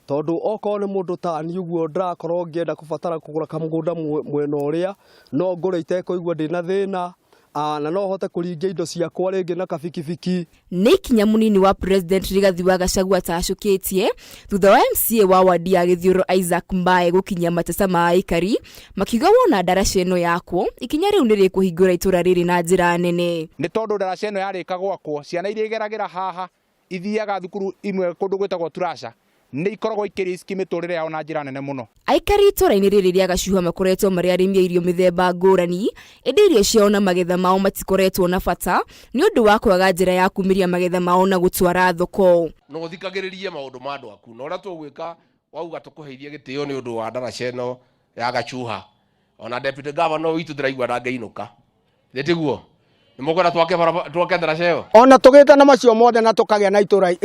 tondũ okorwo nĩ mũndũ ta niĩ ũguo ndĩrakorwo ngĩenda kũbatara kũgũra kamũgũnda mwena ũrĩa, no ngũre itekũigua ndĩna thĩna, na no hote kũringia indo ciakwa rĩngĩ na kabikibiki. Nĩ ikinya mũnini wa President Rigathi wa Gachagua atacũkĩtie thutha wa MCA wa wadi ya Gĩthiũrũ Isaac Mbae gũkinyia mateta ma aikari makiuga wona ndaraca ĩno yakwo ikinya rĩu nĩ rĩkũhingũra itũra rĩrĩ na njĩra nene. Nĩ tondũ ndaraca ĩno yarĩka gwakwo, ciana iria igeragĩra haha ithiaga thukuru imwe kũndũ gwĩtagwo Turasha nĩ ikoragwo ikĩriski mĩtũrĩre yao na njĩra nene mũno. Aikari itũra-inĩ rĩrĩ rĩa Gacuha makoretwo marĩ arĩmi a irio mĩthemba ngũrani, ĩndĩ irio ciao na magetha mao matikoretwo na bata nĩ ũndũ wa kwaga njĩra ya kumĩria magetha mao na gũtwara thoko. Na ũthikagĩrĩrie maũndũ ma andũ aku, na ũrĩa tũgwĩka wauga tũkũheithie gĩtĩo nĩ ũndũ wa ndaraca ĩno ya Gacuha. Ona deputy governor witũ ndĩraigua ndangĩinũka. Nĩ tiguo? Nĩ mũkwenda twake barabara, twake ndaraca ĩyo? Ona tũgĩte na macio mothe na tũkagĩa na itũra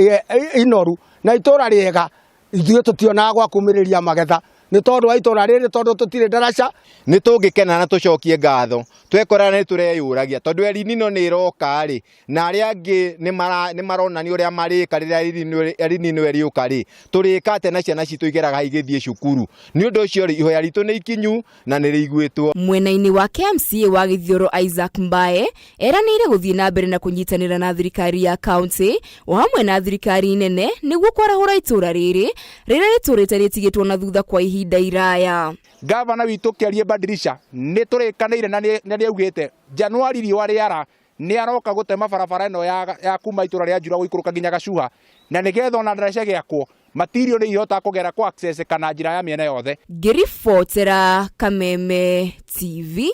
inoru na itũra rĩega, ithuĩ tũtionaga gwa kumĩrĩria magetha nĩ tondũ wa itũra rĩrĩ, tondũ tũtirĩ ndaraca. Nĩ tũngĩkena na tũcokie ngatho twekora nĩ tũreyũragia tondũ El Nino nĩ ĩroka rĩ, na arĩa angĩ nĩ maronania ũrĩa marĩka rĩrĩa El Nino ĩrĩũka rĩ, tũrĩka atĩa na ciana citũ igeraga igĩthiĩ cukuru. Nĩ ũndũ ũcio rĩ, ihoya ritũ nĩ ikinyu na nĩ rĩiguĩtwo. Mwena-inĩ wake MCA wa Gĩthioro Isaac Mbae eranĩire gũthiĩ na mbere na kũnyitanĩra na thirikari ya kaunti o hamwe na thirikari nene nĩguo kwarahũra itũra rĩrĩ rĩrĩa rĩtũrĩte rĩtigĩtwo na thutha kwa ihinda iraya. Gavana witũ Kĩarie Badilisha nĩ tũrĩkanĩire na nĩ augĩte Januari riũa rĩara nĩ aroka gũtema barabara ĩno ya kuma itũra rĩa Njura gũikũrũka nginya Gacuha, na nĩgetha ona ndaraca ĩgĩakwo material nĩ ihotaga kũgera kũ access kana njĩra ya mĩena yothe. Ngĩribotera Kameme TV,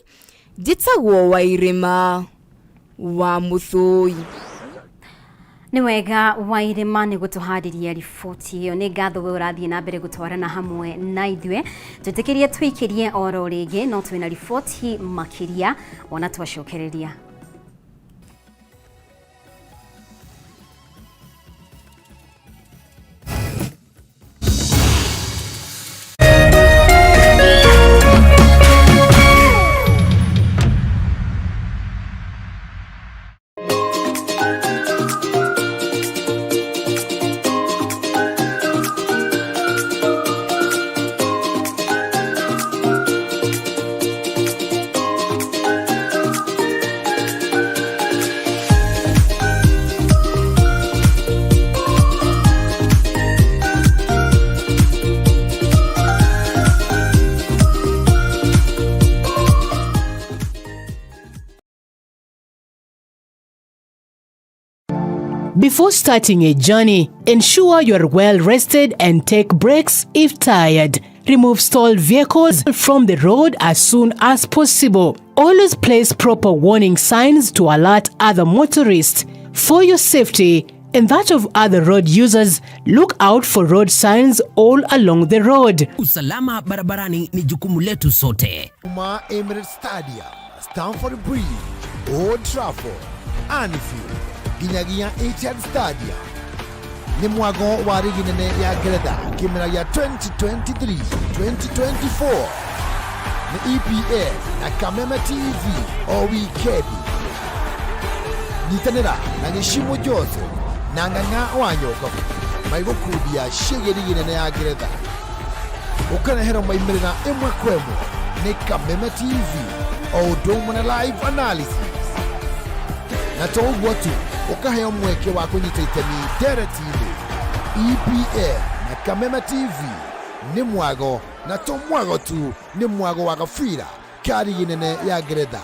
njĩtagwo Wairĩma wa Mũthũi. Nĩ wega Wairĩma nĩ gũtũharĩria riboti ĩyo. Nĩ ngatho we ũrathiĩ na mbere gũtwarana hamwe na ithuĩ. Twĩtĩkĩrie tũikĩrie oro rĩngĩ, no twĩna riboti makĩria ona twacokereria. Before starting a journey, ensure you are well rested and take breaks if tired. Remove stalled vehicles from the road as soon as possible. Always place proper warning signs to alert other motorists. For your safety and that of other road users, look out for road signs all along the road. Usalama barabarani ni jukumu letu sote. Uma Emirates Stadium, Stamford Bridge, Old Trafford, Anfield nginyagia Etihad Stadium nĩ mwago wa rigi nene ya Ngeretha kĩmera gĩa 2023-2024 nĩ EPL na Kameme TV o wikendi. Nyitanĩra na Gĩcimo Joseph na Ng'ang'a wa Nyokabu maigũkundia ciĩgiĩ rigi nene ya Ngeretha ũkareherwo maimĩrĩra ĩmwe kwa ĩmwe nĩ Kameme TV o ũndũ ũmwe na live analysis na to ũguo tu ũkaheo mweke wa kũnyita itemi ndereti-inĩ. EPL na Kameme TV nĩ mwago na to mwago tu, nĩ mwago wa gabira ka rigi nene ya Ngeretha.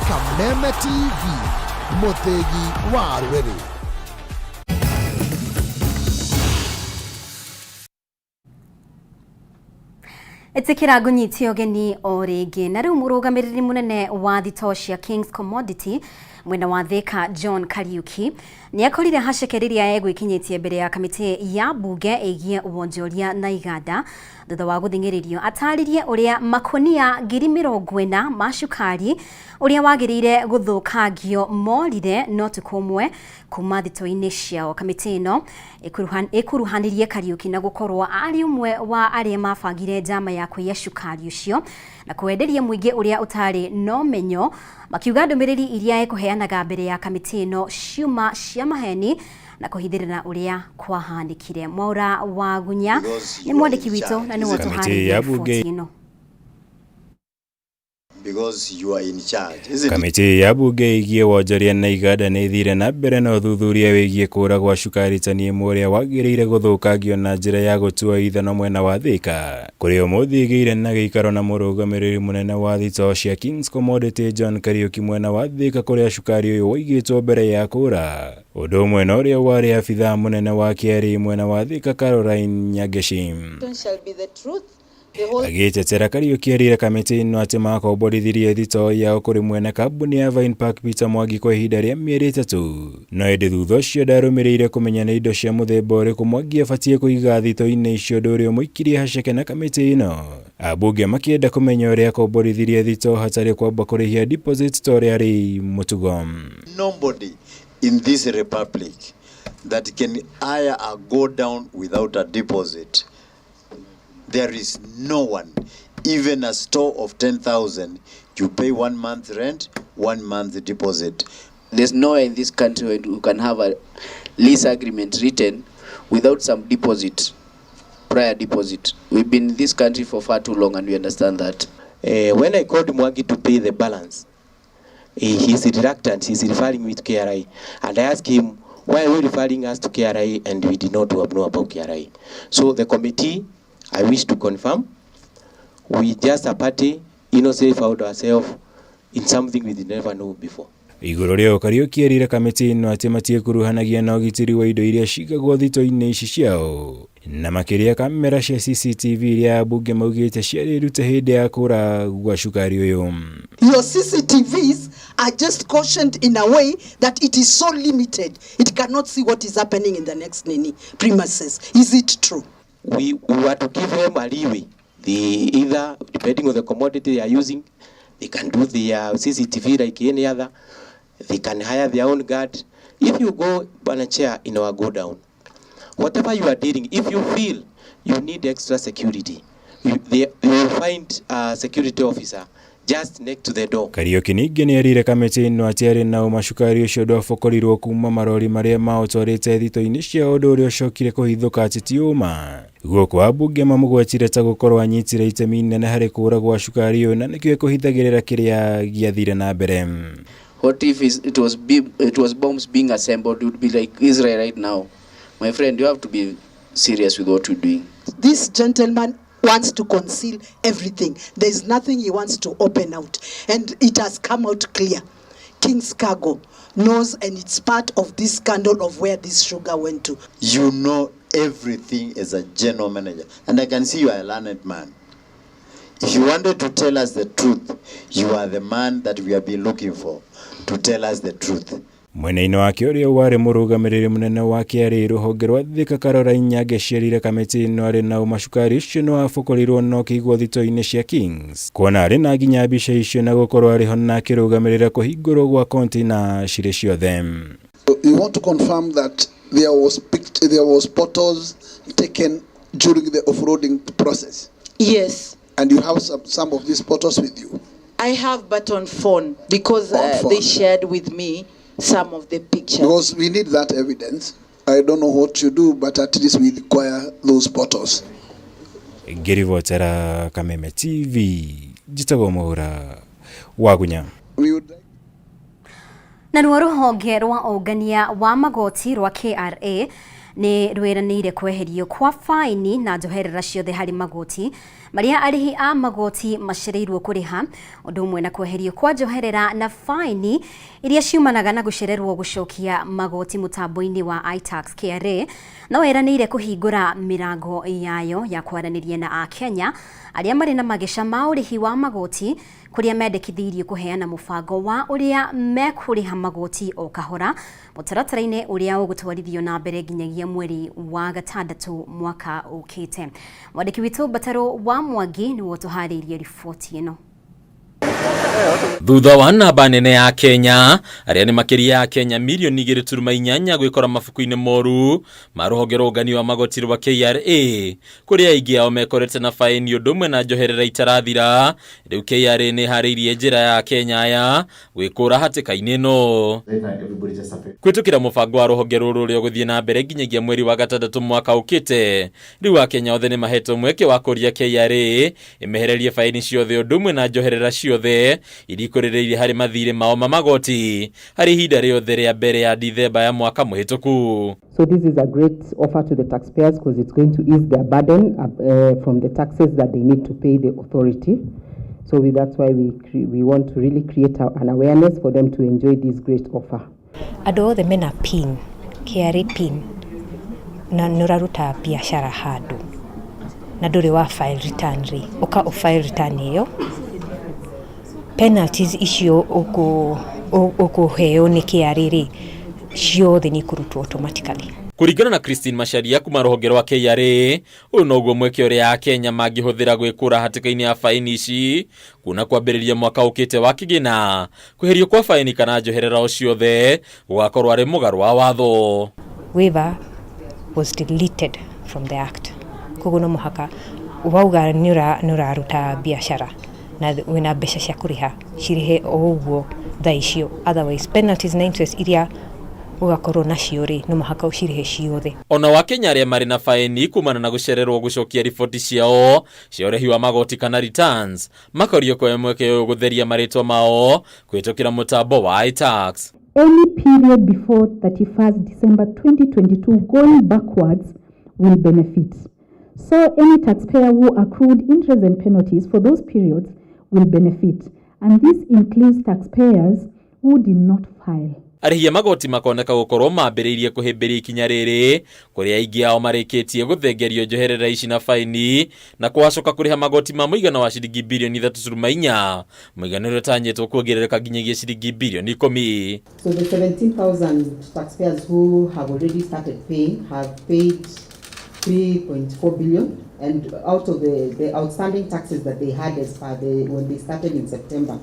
Kameme TV, mũthĩgi wa rũrĩrĩ. Ĩtĩkĩra ngũnyitie ũgeni o rĩngĩ. Na rĩu mũrũgamĩrĩri mũnene wa thitoo cia Kings Commodity mwena wa Thika John Kariuki nĩ akorire haceke rĩrĩa egwĩkinyĩtie mbere ya kamĩtĩ ya mbunge ĩgiĩ wonjoria na iganda thutha wa gũthing'ĩrĩrio atarĩrie ũrĩa makonia 40,000 ma cukari ũrĩa wagĩrĩire gũthũkangio morire no tukũ ũmwe kuma thitoo-inĩ ciao. Kamĩtĩ ĩno ĩkuruhanirie Kariuki na gũkorwo arĩ ũmwe wa arĩa mabangire njama ya kũiya cukari ũcio na kwenderia mũingĩ ũrĩa ũtarĩ na ũmenyo, makiuga ndũmĩrĩri iria ĩkũheanaga mbere ya kamĩtĩ ĩno ciuma cia maheni na kũhithĩrĩra ũrĩa kwahanĩkire. Mwaura wa Gunya nĩ mwandĩki witũ na nĩwe ũtũharĩirie riboti ĩno. Because you are in charge. Isn't it? Kamĩtĩ ya mbunge ĩgiĩ wonjoria na iganda nĩ ĩthire na mbere na ũthuthuria wĩgiĩ kũũra gwa cukari tani ĩmwe ũrĩa wagĩrĩire gũthũkangio na njĩra ya gũtua ithano mwena wa Thika kũrĩa ũmũthĩ ĩgĩire na gĩikaro na mũrũgamĩrĩri mũnene wa thitoo cia Kings Commodity John Kariuki mwena wa Thika kũrĩa cukari ũyũ waigĩtwo mbere ya kũũra ũndũ ũmwe na ũrĩa warĩ abithaa mũnene wa KRA mwena wa Thika Caroline Nyangeshi. Shall be the truth. The whole Agĩtetera Kariuki erire kamĩtĩ ĩno atĩ makomborithirie thitoo yao kũrĩ mwene kambuni ya Vine Park Peter Mwangi kwa ihinda rĩa mĩeri 3, no ĩndĩ thutha ũcio ndarũmĩrĩire kũmenya nĩ indo cia mũthemba ũrĩkũ Mwangi abatiĩ kũiga thitoo-inĩ icio, ũndũ ũrĩa ũmũikirie haceke na kamĩtĩ ĩno. Ambunge makĩenda kũmenya ũrĩa akomborithirie thitoo hatarĩ kwamba kũrĩhia deposit ta ũrĩa arĩ mũtugo. Nobody in this republic that can hire a go down without a deposit. There is no one. Even a store of 10,000, you pay 1 month rent, 1 month deposit. There's nowhere in this country where you can have a lease agreement written without some deposit, prior deposit. We've been in this country for far too long and we understand that. When I called Mwangi to pay the balance, he's reluctant, he's referring me to KRA. And I asked him, why are you referring us to KRA and we did not know about KRA? So the committee, I wish to confirm, we just a party innocently found ourselves in something we did never know before. Igũrũ rĩao Kariuki erire kamĩtĩ ĩno atĩ matiĩkuruhanagia na ũgitĩri wa indo iria cigagwo thitoo-inĩ ici ciao na makĩria kamera cia CCTV iria ambunge maugĩte ciarĩ rute hĩndĩ ya kũra gwa cukari ũyũ. Your CCTVs are just cautioned in a way that it is so limited it cannot see what is happening in the next nini premises. Is it true? We were to give them a leeway. They either, depending on the commodity they are using, they can do their CCTV like any other. They can hire their own guard. If you go on a chair in our go down, whatever you are dealing, if you feel you need extra security, you will find a security officer just next to the door. Kariuki ningĩ nĩerire kamĩtĩ ĩno atĩ arĩ na ũma cukari ũcio ndwabokorirwo kuma marori marĩa maũtwarĩte thitoo-inĩ cia ũndũ ũrĩa ũcokire kũhithũka atĩ ti ũma. Gũkũ ambunge mamũgwetire ta gũkorwo anyitire itemi inene harĩ kũũra gwa cukari ũyũ na nĩkĩo ekũhithagĩrĩra kĩrĩa gĩathire na mbere. What if it was bombs being assembled? It would be like Israel right now. My friend, you have to be serious with what you're doing. This gentleman wants to conceal everything. There is nothing he wants to open out. And it has come out clear. King's Cargo knows, and it's part of this scandal of where this sugar went to. You know everything as a general manager, and I can see you are a learned man. If you wanted to tell us the truth, you are the man that we have been looking for to tell us the truth. Mwena-inĩ wake ũrĩa warĩ mũrũgamĩrĩri mũnene wa KRA rũhonge rwa Thika Caroline Nyange cierire kamĩtĩ ĩno arĩ na ũma cukari ũcio nĩ wabokorirwo na ũkĩigwo thito-inĩ cia Kings kuona arĩ na nginya mbica icio na gũkorwo arĩ ho na akĩrũgamĩrĩra kũhingũrwo gwa container cirĩ ciothe. You want to confirm that there was photos taken during the offloading process? Yes. And you have some of these photos with you? I have, but on phone, because On phone. They shared with me some of the pictures. Because we need that evidence. I don't know what you do, but at least we require those photos. Ngĩribotera Kameme TV, njĩtagwo Mwaura Wagunya. We would Na ruo rũhonge rwa ũngania wa magoti rwa KRA nĩ rwĩranĩire kweherio kwa faini na njoherera ciothe harĩ magoti marĩa arĩhi a magoti macereirwo kũrĩha, ũndũ ũmwe na kweherio kwa njoherera na faini iria ciumanaga na gũcererwo gũcokia magoti mũtambo-inĩ wa iTax. KRA no ĩranĩire kũhingũra mĩrango yayo ya kwaranĩria na akenya arĩa marĩ na mageca ma ũrĩhi wa magoti, kũrĩa mendekithĩirio kũheana mũbango wa ũrĩa mekũrĩha magoti o kahora mũtaratara-inĩ ũrĩa ũgũtwarithio na mbere nginyagia mweri wa gatandatũ mwaka ũkĩte. Mwandĩki witũ Mbatarũ wa Mwangi nĩwe ũtũharĩirie riboti ĩno. Thutha wa namba nene ya Kenya arĩa nĩ makĩria ya Kenya mirioni 2.8 gwĩkora mabuku-inĩ moru ma rũhonge rwa ũngania wa magoti rwa KRA, kũrĩa aingĩ ao mekorete na faini ũndũ ũmwe na njoherera itarathira, rĩu KRA nĩ ĩharĩirie njĩra ya Kenya aya gwĩkũra hatĩka-inĩ ĩno kwĩtũkĩra mũbango wa rũhonge rũrũ ũrĩa ũgũthiĩ na mbere nginyagia mweri wa gatandatũ mwaka ũkĩte. Rĩu akenya othe nĩ mahetwo mweke wa kũria KRA ĩmehererie faini ciothe ũndũ ũmwe na njoherera ciothe iria ikũrĩrĩirie harĩ mathirĩ mao ma magoti harĩ ihinda rĩothe rĩa mbere ya Dithemba ya mwaka mũhĩtũku. So this is a great offer to the taxpayers because it's going to ease their burden from the taxes that they need to pay the authority. So that's why we want to really create an awareness for them to enjoy this great offer. Andũ othe mena PIN, KRA PIN, na nĩ ũraruta biacara handũ na ndũrĩ wa file return rĩ, ũka ũ file return ĩyo, penalties icio ũkũheo nĩ KRA rĩ, ciothe nĩ ikũrutwo automatically. Kũringana na Christine Macharia kuma rũhonge rwa KRA, ũyũ noguo mweke ũrĩa akenya mangĩhũthĩra gwĩkũra hatĩka-inĩ ya faini ici kuona kwambĩrĩria mwaka ũkĩte wa kĩgĩna kweherio kwa faini kana njoherera o ciothe gũgakorwo arĩ mũgarũ wa watho. Waiver was deleted from the act, koguo no mũhaka wauga nĩ ũraruta biacara na wĩna mbeca cia kũrĩha, cirĩhe o ũguo thaa icio, otherwise penalties na interest iria ũgakorwo nacio rĩ, no mũhaka ũcirĩhe ciothe. Ona wakenya arĩa marĩ na faini kumana na gũcererwo gũcokia riboti ciao cia ũrĩhi wa magoti kana returns makorio kuoya mweke ũyũ gũtheria marĩtwa mao kũhĩtũkĩra mũtambo wa iTax. Any period before 31st December 2022 going backwards will benefit. So any taxpayer who accrued interest and penalties for those periods will benefit. And this includes taxpayers who did not file. Arĩhi a magoti makoneka gũkorwo mambĩrĩirie kũhĩmbĩria ikinya rĩrĩ, kũrĩa aingĩ ao marĩkĩtie gũthengerio njoherera ici na faini na kwacoka kũrĩha magoti ma mũigana wa ciringi birioni 3.4, mũigana ũrĩa ũtanyĩtwo kuongerereka nginyagia ciringi birioni 10. So the 17,000 taxpayers who have already started paying have paid 3.4 billion, and out of the outstanding taxes that they had as per the when they started in September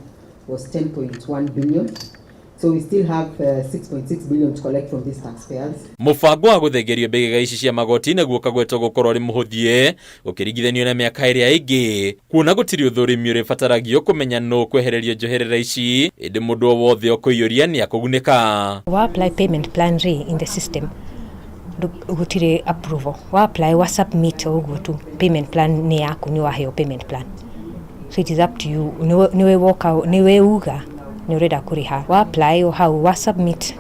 was 10.1 billion. So we still have 6.6 billion to collect from these taxpayers. Mũbango wa gũthengerio mbegega ici cia magoti naguo ũkagwetwo gũkorwo ũrĩ mũhũthie ũkĩringithanio na mĩaka ĩrĩa ĩngĩ, kuona gũtirĩ ũthũrimi ũrĩbataragio kũmenya nũ kwehererio njoherera ici, ĩndĩ mũndũ o wothe ũkũiyũria nĩ akũgunĩka. Wa apply payment plan rĩ, in the system gũtirĩ approval. Wa apply, wa submit o ũguo tu, payment plan nĩ yaku, nĩ waheo payment plan, so it is up to you, nĩwe woka, nĩwe uga nĩ ũrenda kũrĩha, wa apply o hau, wa submit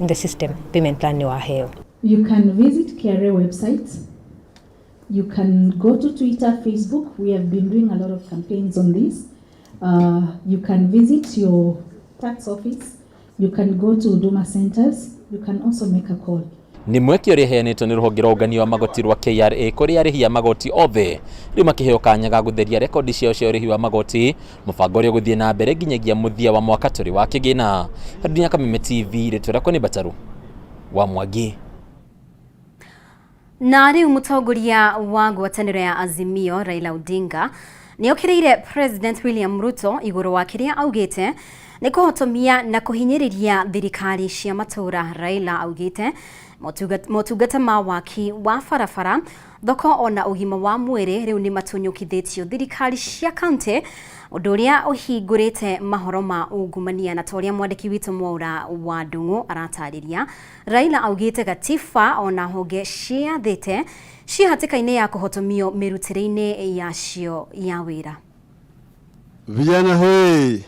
in the system, payment plan nĩ waheo. You can visit KRA website. You can go to Twitter, Facebook. We have been doing a lot of campaigns on this. You can visit your tax office. You can go to Huduma centers. You can also make a call. Nĩ mweke ũrĩa ĩheanĩtwo nĩ rũhonge rwa ũngania wa magoti rwa KRA kũrĩ arĩhi a magoti othe rĩu makĩheo kanya ga gũtheria rekondi ciao cia ũrĩhi wa magoti, mũbango ũrĩa ũgũthiĩ na mbere nginyagia mũthia wa mwaka tũrĩ wa kĩgĩna. Dunia Kameme TV, rĩtwa rĩakwa nĩ Bataru wa Mwangi. Na rĩu mũtongoria wa ngwatanĩro ya Azimio Raila Odinga nĩ okĩrĩire President William Ruto igũrũ wa kĩrĩa augĩte nĩ kũhotomia na kũhinyĩrĩria thirikari cia matũũra. Raila augĩte motungata ma waki wa barabara, thoko ona ũgima wa mwĩrĩ rĩu nĩ matunyũkithĩtio thirikari cia kaunti, ũndũ ũrĩa ũhingũrĩte mahoro ma ungumania. Na ta ũrĩa mwandĩki witũ Mwaura wa Ndung'u aratarĩria, Raila augĩte gatiba ona honge ciathĩte ciĩ hatĩka-inĩ ya kũhotomio mĩrutĩre-inĩ yacio ya wĩra. Vijana hoi!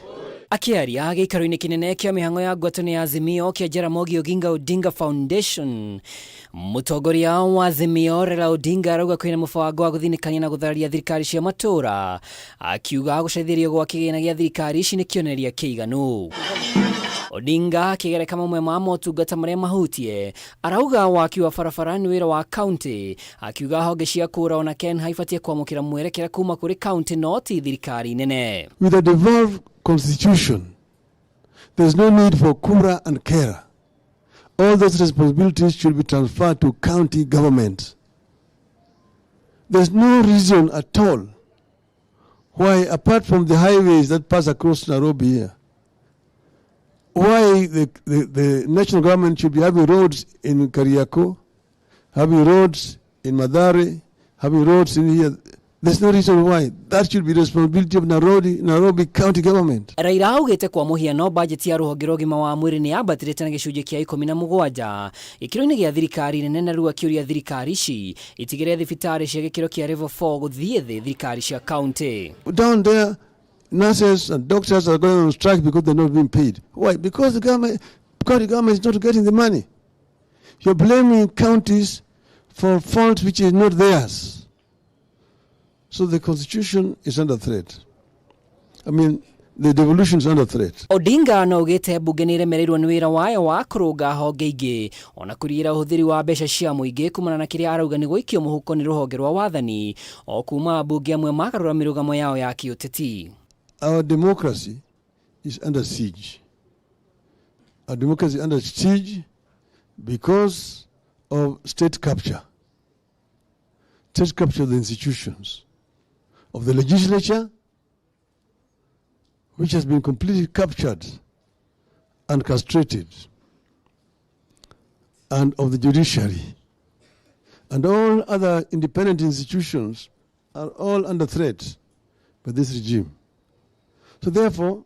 Akĩaria gĩikaro-inĩ kĩnene kĩa mĩhang'o ya ngwatanĩro ya Azimio kĩa Jaramogi Oginga Odinga Foundation, mũtongoria wa Azimio Raila Odinga arauga kwĩna mũbango wa gũthinĩkania na gũthararia thirikari cia matũũra, akiuga gũcaithĩrio gwa kĩgĩna gĩa thirikari ici nĩ kĩonereria kĩiganu. Odinga akĩgereka mamwe ma motungata marĩa mahutie, arauga waki wa barabara nĩ wĩra wa kaunti, akiuga honge cia kũra ona KENHA ibatie kwamũkĩra mwerekera kuma kũrĩ kaunti no ti thirikari nene. With a devolved constitution, there's no need for Kura and Kera. All those responsibilities should be transferred to county government. There's no reason at all why, apart from the highways that pass across Nairobi here, why the national government should be having roads in Kariako, having roads in Mathare, having roads in here. There's no reason why. That should be the responsibility of Nairobi County government. Raila augĩte kwa mũhiano bajeti ya rũhonge rwa ũgima wa mwĩrĩ nĩ yambatĩrĩte na gĩcunjĩ kĩa 17 gĩkĩro-inĩ gĩa thirikari nene, na rĩu akĩũria thirikari ici itigĩre thibitarĩ cia gĩkĩro kĩa level 4 gũthiĩ thĩ thirikari cia kaunti. Down there, nurses and doctors are going on strike because they're not being paid. Why? Because the government, county government is not getting the money. You're blaming counties for fault which is not theirs. So the constitution is under threat. I mean, the devolution is under threat. Odinga no augĩte mbunge nĩ ĩremereirwo nĩ wĩra wayo wa kũrũnga honge ingĩ ona kũriĩra ũhũthĩri wa mbeca cia mũingĩ kumana na kĩrĩa arauga nĩ gũikio mũhuko nĩ rũhonge rwa wathani o kuma ambunge amwe magarũra mĩrũgamo yao ya kĩũteti. Our democracy is under siege. Our democracy is under siege because of state capture. State capture of the institutions, of the legislature, which has been completely captured and castrated, and of the judiciary. And all other independent institutions are all under threat by this regime. So therefore,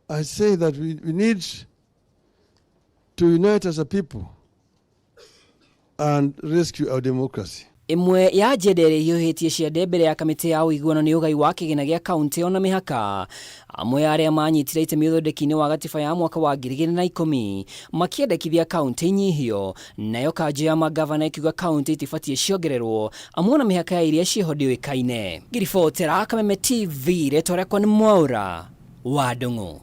I say that we need to unite as a people and rescue our democracy. Ĩmwe ya njenda ĩrĩa ĩhiũhĩtie ciande mbere ya kamĩtĩ ya ũiguano nĩ ũgai wa kĩgĩna gĩa kaunti ona mĩhaka. Amwe arĩa manyitire itemi ũthondeki-inĩ wa gatiba ya mwaka wa 2010 makĩendekithia kaunti inyihio, nayo kanjũ ya magavana ĩkiuga kaunti itibatiĩ ciongererwo amwe ona mĩhaka ya iria ciĩho ndĩũĩkaine. Ngĩribotera Kameme TV, rĩtwa rĩakwa nĩ Mwaura wa Ndung'u.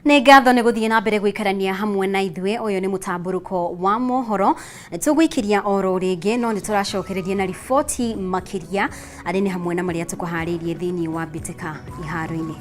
Nĩ ngatho nĩ gũthiĩ na mbere gũikarania hamwe na ithuĩ. Ũyũ nĩ mũtambũrũko wa mohoro, tũgũikiria oro rĩngĩ no nĩ tũracokereria na riboti makĩria arĩ nĩ hamwe na marĩa tũkũharĩirie thĩinĩ wa mbĩtĩka iharo-inĩ.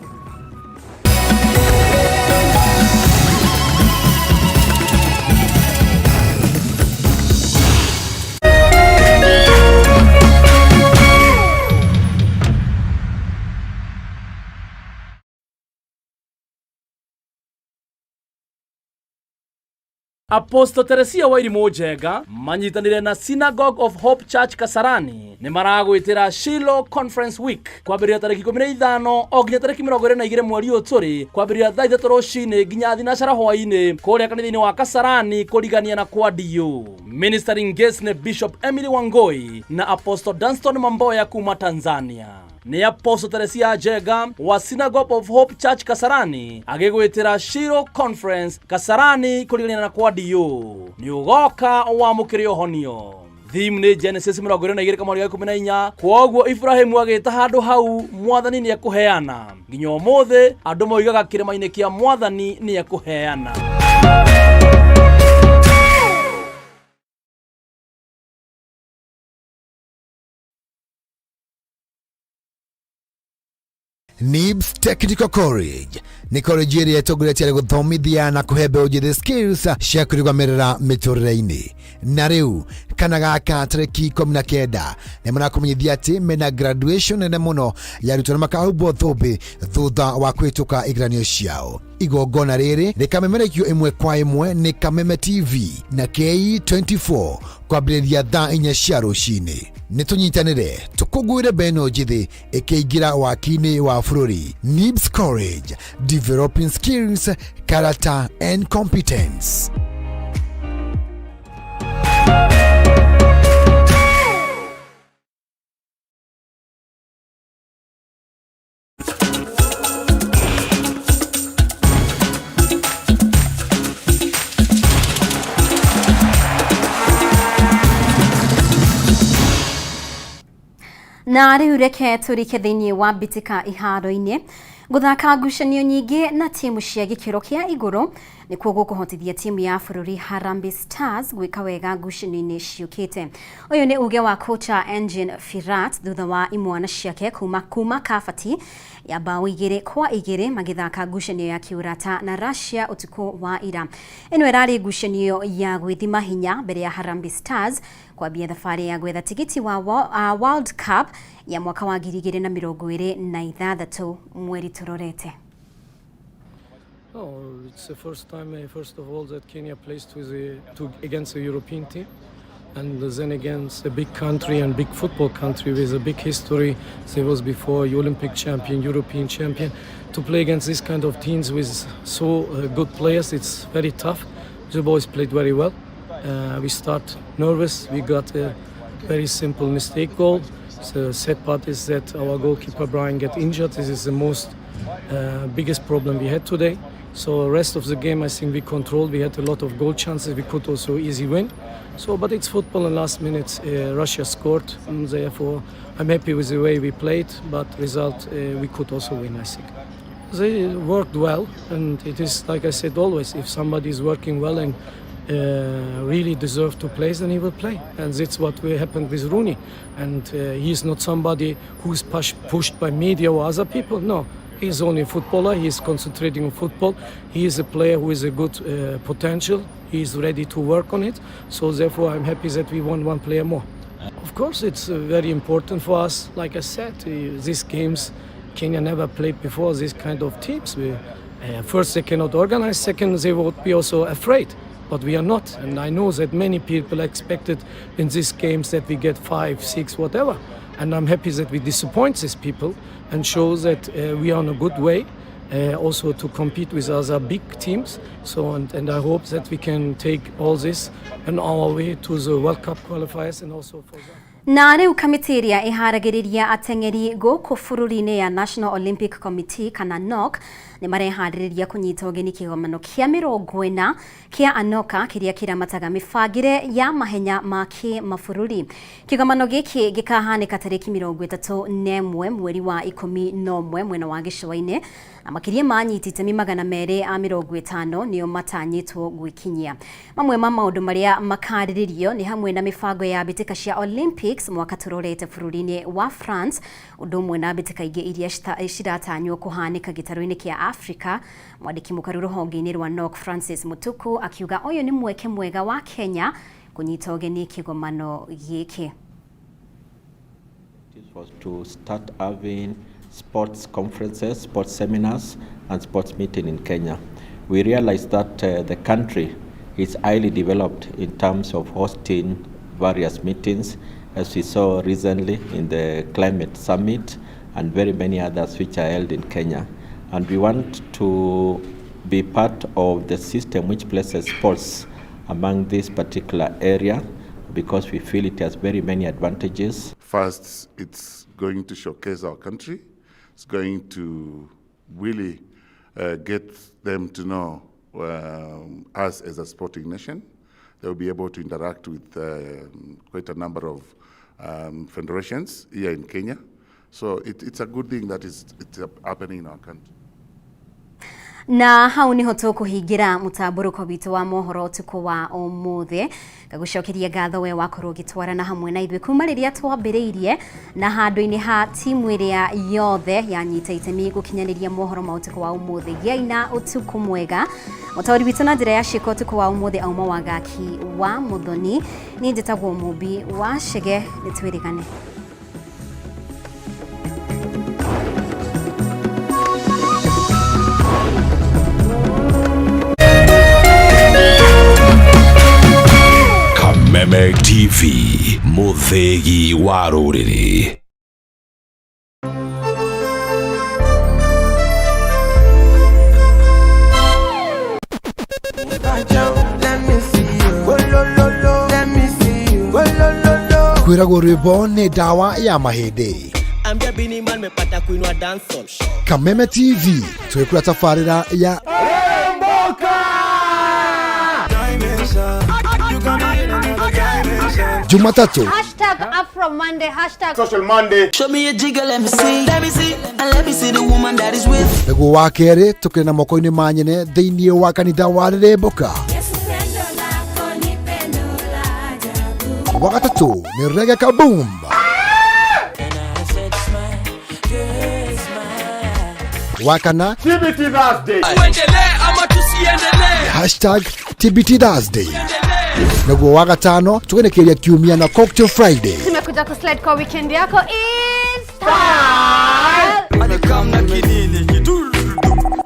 Apostle Teresia Wairimu Njenga manyitanire na Synagogue of Hope Church Kasarani nĩ maragwĩtĩra Shiloh Conference Week kwambĩrĩria tarĩki 15 o nginya tarĩki 22 mweri ũyũ tũrĩ, kwambĩrĩria thaa 3 rũcinĩ nginya thinacara hwaĩ-inĩ kũrĩa kanitha-inĩ wa Kasarani kũrigania na kwa DU. Ministering guest nĩ Bishop Emily Wangoi na Apostle Dunstan Mamboya kuma Tanzania. Nĩ Apostle Teresia Njenga wa Synagogue of Hope Church Kasarani agĩgwĩtĩra Shiloh Conference Kasarani kũrigania na kwa DU. Nĩ ũgoka wamũkĩre ũhonio. Theme nĩ Genesis 22:14. Kwoguo Ibrahimu agĩta handũ hau mwathani nĩ ekũheana. Nginya ũmũthĩ andũ moigaga kĩrĩma-inĩ kĩa mwathani nĩ ekũheana. NIBS Technical College nĩ college ĩrĩa ĩtongoretie harĩ gũthomithia na kũhe mbeũ njĩthĩ skills cia kwĩrũgamĩrĩra mĩtũrĩre-inĩ. Na rĩu kana gaka tarĩki 19 nĩ marakũmenyithia atĩ mena graduation nene mũno ya arutwo na makahumbwo thũmbĩ thutha wa kũhĩtũka igeranio ciao. Igongona rĩrĩ rĩkamemerekio ĩmwe kwa ĩmwe nĩ Kameme TV na KE24 kwambĩrĩria thaa 4 cia rũcinĩ. Nĩ tũnyitanĩre tũkũngũĩre mbeũ ĩno njĩthĩ ĩkĩingĩra waki-inĩ wa bũrũri. NIBS College, developing skills, character and competence. Na rĩu reke tũrike thĩinĩ wa mbĩtĩka iharo-inĩ. Gũthaka ngucanio nyingĩ na timu cia gĩkĩro kĩa igũrũ nĩkuo gũkũhotithia timu ya bũrũri Harambee Stars gwĩka wega ngucanio-inĩ ciũkĩte. Ũyũ nĩ uge wa kocha Engin Firat thutha wa imwana ciake kuma kabati ya mbaũ 2-2 magĩthaka ngucanio ya kĩũrata na Russia ũtukũ wa ira. Ĩno ĩrarĩ ngucanio ya gwĩthima hinya mbere ya Harambee Stars kwambia thabarĩ ya gwetha tigiti wa World Cup ya mwaka wa 2026 mweri tũrorete. No, it's the first time, first of all, that Kenya plays against a European team, and then against a big country and big football country with a big history. They was before Olympic champion, European champion. To play against this kind of teams with so good players, it's very tough. The boys played very well. We start nervous. We got a very simple mistake goal. The sad part is that our goalkeeper Brian got injured. This is the most biggest problem we had today. So rest of the game, I think we controlled. We had a lot of goal chances. We could also easy win. So, but it's football, and last minute Russia scored. And therefore, I'm happy with the way we played. But result, we could also win, I think. They worked well, and it is like I said always: if somebody is working well and really deserve to play, then he will play. And that's what happened with Rooney. And he is not somebody who's pushed by media or other people. No, he is only a footballer. He is concentrating on football. He is a player who is a good potential. He is ready to work on it. So therefore, I'm happy that we won one player more. Of course, it's very important for us. Like I said, these games, Kenya never played before these kind of teams. First, they cannot organize. Second, they would be also afraid. But we are not, and I know that many people expected in these games that we get 5, 6, whatever. And I'm happy that we disappoint these people and show that we are on a good way also to compete with other big teams. So, and I hope that we can take all this on our way to the World Cup qualifiers and also for the Na rĩu kamĩtĩ ĩrĩa ĩharagĩrĩria ateng'eri gũkũ bũrũri-inĩ ya National Olympic Committee kana NOC nĩ mareharĩrĩria kũnyita ũgeni kĩgomano kĩa 40 kĩa ANOCA kĩrĩa kĩramataga mĩbangĩre ya mahenya ma kĩmabũrũri. Kĩgomano gĩkĩ gĩkahanĩka tarĩki 31 mweri wa 11 mwena wa gĩcũa-inĩ na makĩria ma anyiti itemi 250 nĩo matanyĩtwo gwĩkinyia. Mamwe ma maũndũ marĩa makarĩrĩrio nĩ hamwe na mĩbango ya mbĩtĩka cia Olympics mwaka tũrorete bũrũri-inĩ wa France, ũndũ ũmwe na mbĩtĩka ingĩ iria ciratanywo kũhanĩka gĩtarũ-inĩ kĩa Africa. Mwandĩki mũkaru rũhonge-inĩ rwa NOC Francis Mutuku akiuga ũyũ nĩ mweke mwega wa Kenya kũnyita ũgeni kĩgomano gĩkĩ. Was to start having sports conferences, sports seminars, and sports meeting in Kenya. We realized that the country is highly developed in terms of hosting various meetings, as we saw recently in the climate summit and very many others which are held in Kenya. And we want to be part of the system which places sports among this particular area because we feel it has very many advantages. First, it's going to showcase our country. It's going to really get them to know us as a sporting nation. They'll be able to interact with quite a number of federations here in Kenya. So it's a good thing that it's happening in our country. Na hau niho tukuhingira mutamburuko witu wa mohoro utuku wa umuthi. Ngagucokeria ngatho we wakorwo ugitwarana hamwe na ithuĩ kuma rĩrĩa twambĩrĩirie na handũ-inĩ ha timu ĩrĩa yothe yanyita itemi gũkinyanĩria mohoro ma ũtukũ wa ũmũthĩ. Gĩai na ũtukũ mwega. Mũtaũri witũ na njĩra ya ciĩko ũtukũ wa ũmũthĩ auma Wangaki wa Mũthoni. Niĩ njĩtagwo Mũmbi wa Chege, nĩ twĩrĩgane. Kameme TV, mũthĩgi wa rũrĩrĩ. Kwĩragwo rwĩmbo nĩ ndawa ya mahĩndĩ. Ambia Bini Man mepata kuinua dancehall. Kameme TV twĩkũra tabarĩra ya Jumatatu Hashtag Afro Monday, hashtag Social Monday. Show me a jigger, let me see. Let me see. And let me see the woman that is with. Nĩguo wa kerĩ tũkĩrĩ na moko-inĩ ma nyene thĩinĩ wa kanitha wa Rĩrĩmbũka. Wa gatatũ nĩ Reggae Kaboom. Wa kana TBT Thursday. Tuendelee ama tusiendelee? Hashtag TBT Thursday. Naguo wa gatano tũgenekeria kiumia na Cocktail Friday. Tumekuja kuslide kwa weekend yako is style.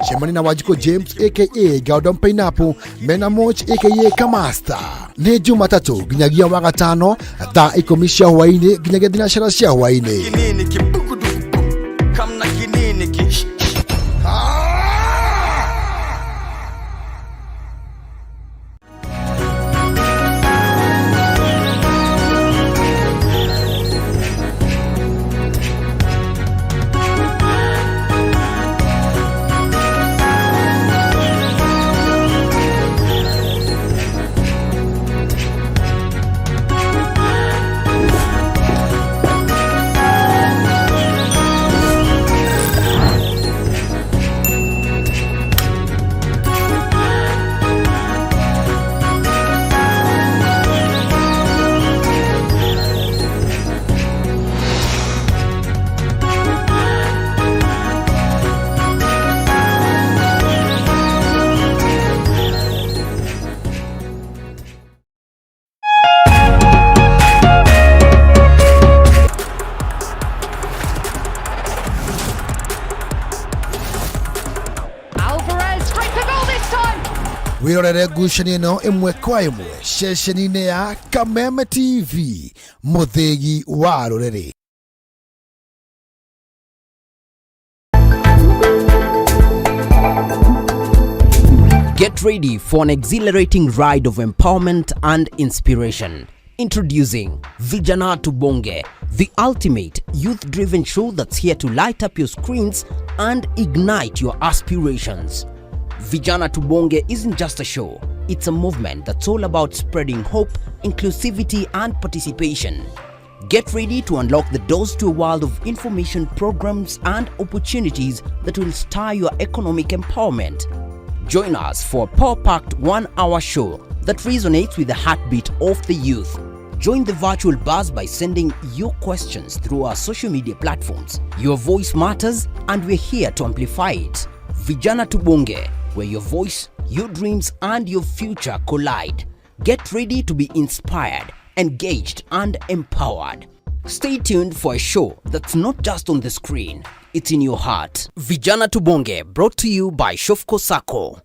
Cemani na Wanjikũ James aka Gordon Pineapple mena Moch aka Kamasta. Nĩ Jumatatũ nginyagia wa gatano thaa 10 cia hwaĩ-inĩ nginyagia thinacara cia hwaĩ-inĩ. Kinini kibukuduku kamna kinini ki. Alvarez straight for goal this time. Wĩrorere ngucanio ĩno ĩmwe kwa ĩmwe ceceni-inĩ ya Kameme TV, mũthĩgi wa rũrĩrĩ. Get ready for an exhilarating ride of empowerment and inspiration. Introducing Vijana Tubonge, the ultimate youth-driven show that's here to light up your screens and ignite your aspirations. Vijana Tubonge isn't just a show, it's a movement that's all about spreading hope, inclusivity, and participation. Get ready to unlock the doors to a world of information, programs, and opportunities that will stir your economic empowerment. Join us for a power-packed 1-hour show that resonates with the heartbeat of the youth. Join the virtual buzz by sending your questions through our social media platforms. Your voice matters, and we're here to amplify it. Vijana Tubonge, where your voice, your dreams, and your future collide. Get ready to be inspired, engaged, and empowered. Stay tuned for a show that's not just on the screen, it's in your heart. Vijana Tubonge, brought to you by Shofco Sacco.